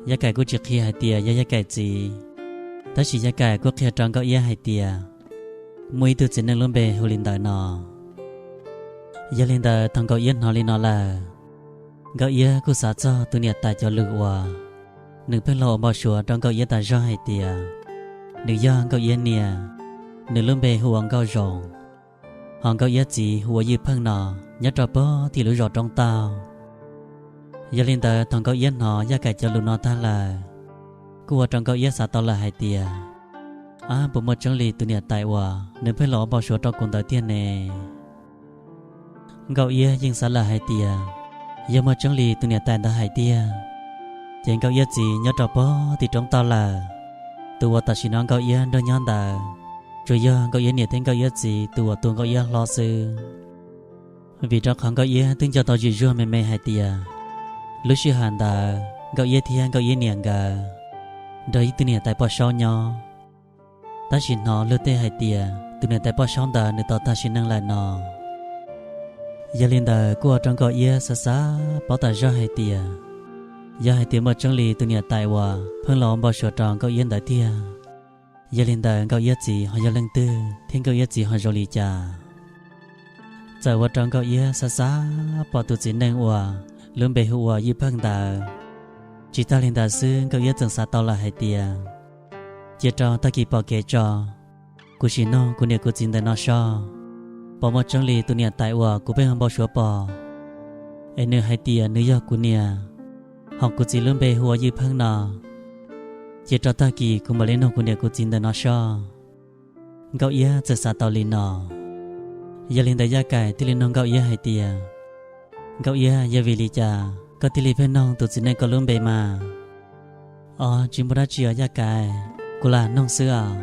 Yaj Kais kuj tsis qhia hais tias yog Yaj Kais txiv, tab sis Yaj Kais kuj qhia rau Nkauj Iab hais tias muaj ib tug txiv neej lub npe hu li ntawd no. Yog li ntawd thaum Nkauj Iab hnov li no lawm, Nkauj Iab kuj xav txog tus niam tais cov lus uas nws pheej los ua npau suav rau Nkauj Iab tas zog hais tias nws yog Nkauj Iab niam, nws lub npe hu ua Nkauj Zoo, ho Nkauj Iab txiv hu ua Yij Pheej no, nyob rau pem tim lub zos Roob Taug. Yog li ntawd thaum Nkauj Iab hnov Yaj Kais cov lus no tag lawm, kuj ua rau Nkauj Iab xav tau lawm hais tias, Ab, puas muaj tseeb li tus niam tais uas nws pheej los ua npau suav rau kuv ntawd tiag ne? Nkauj Iab yeej xav lawm hais tias yog muaj tseeb li tus niam tais ntawd hais tiag, ces Nkauj Iab txiv nyob rau pem tim Roob Taug lawm. Tus uas tam sim no Nkauj Iab nrog nyob ntawd, tsuas yog Nkauj Iab niam thiab Nkauj Iab txiv tus uas tu Nkauj Iab hlob xwb. Vim rau qhov Nkauj Iab twb nco tau zim zuag me me hais tias lub sij hawm ntawd Nkauj Iab thiab Nkauj Iab niam nkawd nrog ib tug niam tais poj saub nyob, tab sis hnov luag tej hais tias tus niam tais poj saub ntawd nws tau tag sim neej lawm no. Yog li ntawd kuj ua rau Nkauj Iab xav xav paub tas zog hais tias yog hais tias muaj tseeb li tus niam tais uas pheej los ua npau suav rau Nkauj Iab ntawd tiag, yog li ntawd Nkauj Iab txiv ho yog leej twg thiab Nkauj Iab txiv ho zoo li cas? Txawm ua rau Nkauj Iab xav xav pom tus txiv neej uas lub npe hu ua Yij Pheej ntawd. Tsis tag li ntawd xwb, Nkauj Iab tseem xav tau lawm hais tias, cia rau tag kis pom kev tso, kuv sim noog kuv niam kuv txiv ntawm no soj, puas muaj tseeb li tus niam tais uas kuv pheej ua npau suav pom, es nws hais tias nws yog kuv niam, ho kuv txiv lub npe hu ua Yij Pheej no. Cia rau tag kis kuv mam li noog kuv niam kuv txiv ntawm no soj. Nkauj Iab txawm xav tau li no. Yog li ntawd Yaj Kais thiaj li noog Nkauj Iab hais tias, Nkauj Iab, yog vim li cas koj thiaj li pheej noog tus txiv neej ko lub npe mas? Os, tsis muaj dab tsi os Yaj Kais, kuv lam noog xwb os.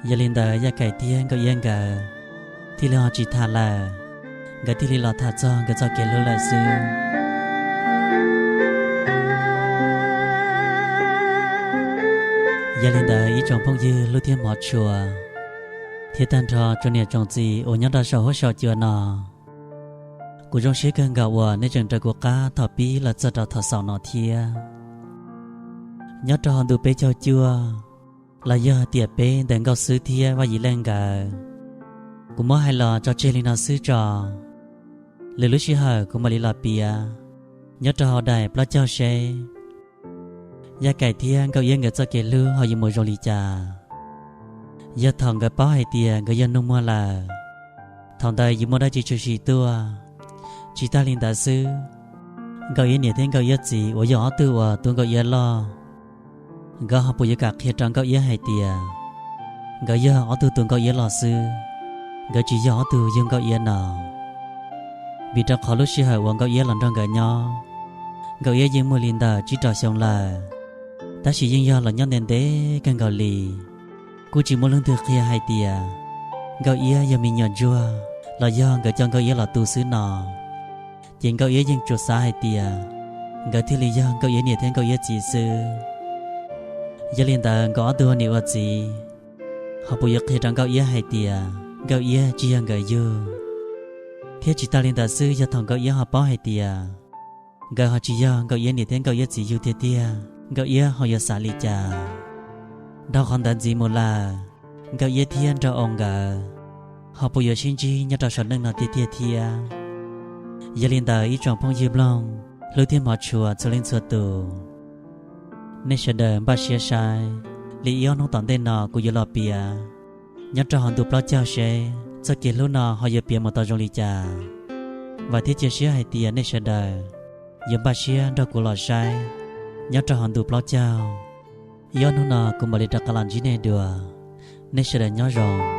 Yog li ntawd Yaj Kais thiab Nkauj Iab nkawd thiaj li ho tsis tham lawm, nkawd thiaj li los tham txog nkawd txoj kev hlub lawm xwb. Yog li ntawd ib tsoom phooj ywg hlub thiab hmov tshua, thiab tag nrho tsoom niam tsoom txiv uas nyob rau saum huab saum cua no, kuv zoo siab kawg nkaus uas nej tseem raws kuv qab thaum pib los txog rau thaum xaus no thiab. Nyob rau hauv ntu peb caug cuaj, los yog tiam peb ntawm Nkauj Xwb thiab Vaj Yim Leej nkawd, kuv muab hais los tso tseg li no xwb tso. Lwm lub sij hawm kuv mam li los piav nyob rau hauv daim plaub caug seb Yaj Kais thiab Nkauj Iab nkawd txoj kev hlub ho yuav mus zoo li cas. Yog thaum nkawd paub hais tias nkawd yog nus muag lawm, thaum ntawd yuav muaj dab tsi tshwm sim tuaj. Tsis tag li ntawd xwb, Nkauj Iab niam thiab Nkauj Iab txiv uas yog ob tug uas tu Nkauj Iab loj, nkawd ho puas yuav kam qhia rau Nkauj Iab hais tias nkawd yog ob tug tu Nkauj Iab loj xwb, nkawd tsis yog ob tug yug Nkauj Iab no? Vim rau qhov lub sij hawm uas Nkauj Iab los nrog nkawd nyob, Nkauj Iab yeej muaj li ntawm tsib rau xyoo lawm, tab sis yeej yog los nyob ntev ntev kawg nkaus li. Kuj tsis muaj leej twg qhia hais tias Nkauj Iab yog me nyuam ntsuag los yog nkawd coj Nkauj Iab los tu xwb no. Ces Nkauj Iab yeej tsuas xav hais tias nkawd thiaj li yog Nkauj Iab niam thiab Nkauj Iab txiv xwb. Yog li ntawd nkawd ob tug ua niam ua txiv ho puas yuav qhia rau Nkauj Iab hais tias Nkauj Iab tsis yog nkawd yug? Thiab tsis tas li ntawd xwb, yog thaum Nkauj Iab ho paub hais tias nkawd ho tsis yog Nkauj Iab niam thiab Nkauj Iab txiv yug tiag tiag, Nkauj Iab ho yuav xav li cas? Dhau qhov ntawd ntxiv mus lawm, Nkauj Iab thiab Nraug Oo nkawd ho puas yuav sib ntsib nyob rau saum neej no tiag tiag thiab? Yog li ntawd ib tsoom phooj ywg mloog hlub thiab hmov tshua txhua leej txhua tus, Nej sawv daws npaj siab saib, li ib ob hnub tom ntej no kuv yuav los piav nyob rau hauv ntu plaub caug seb txoj kev hlub no ho yuav piav mus tau zoo li cas. Vam thiab cia siab hais tias nej sawv daws yuav npaj siab nrog kuv los saib nyob rau hauv ntu plaub caug. Ib ob hnub no kuv mam li rov qab los ntsib nej dua. Nej sawv daws nyob zoo.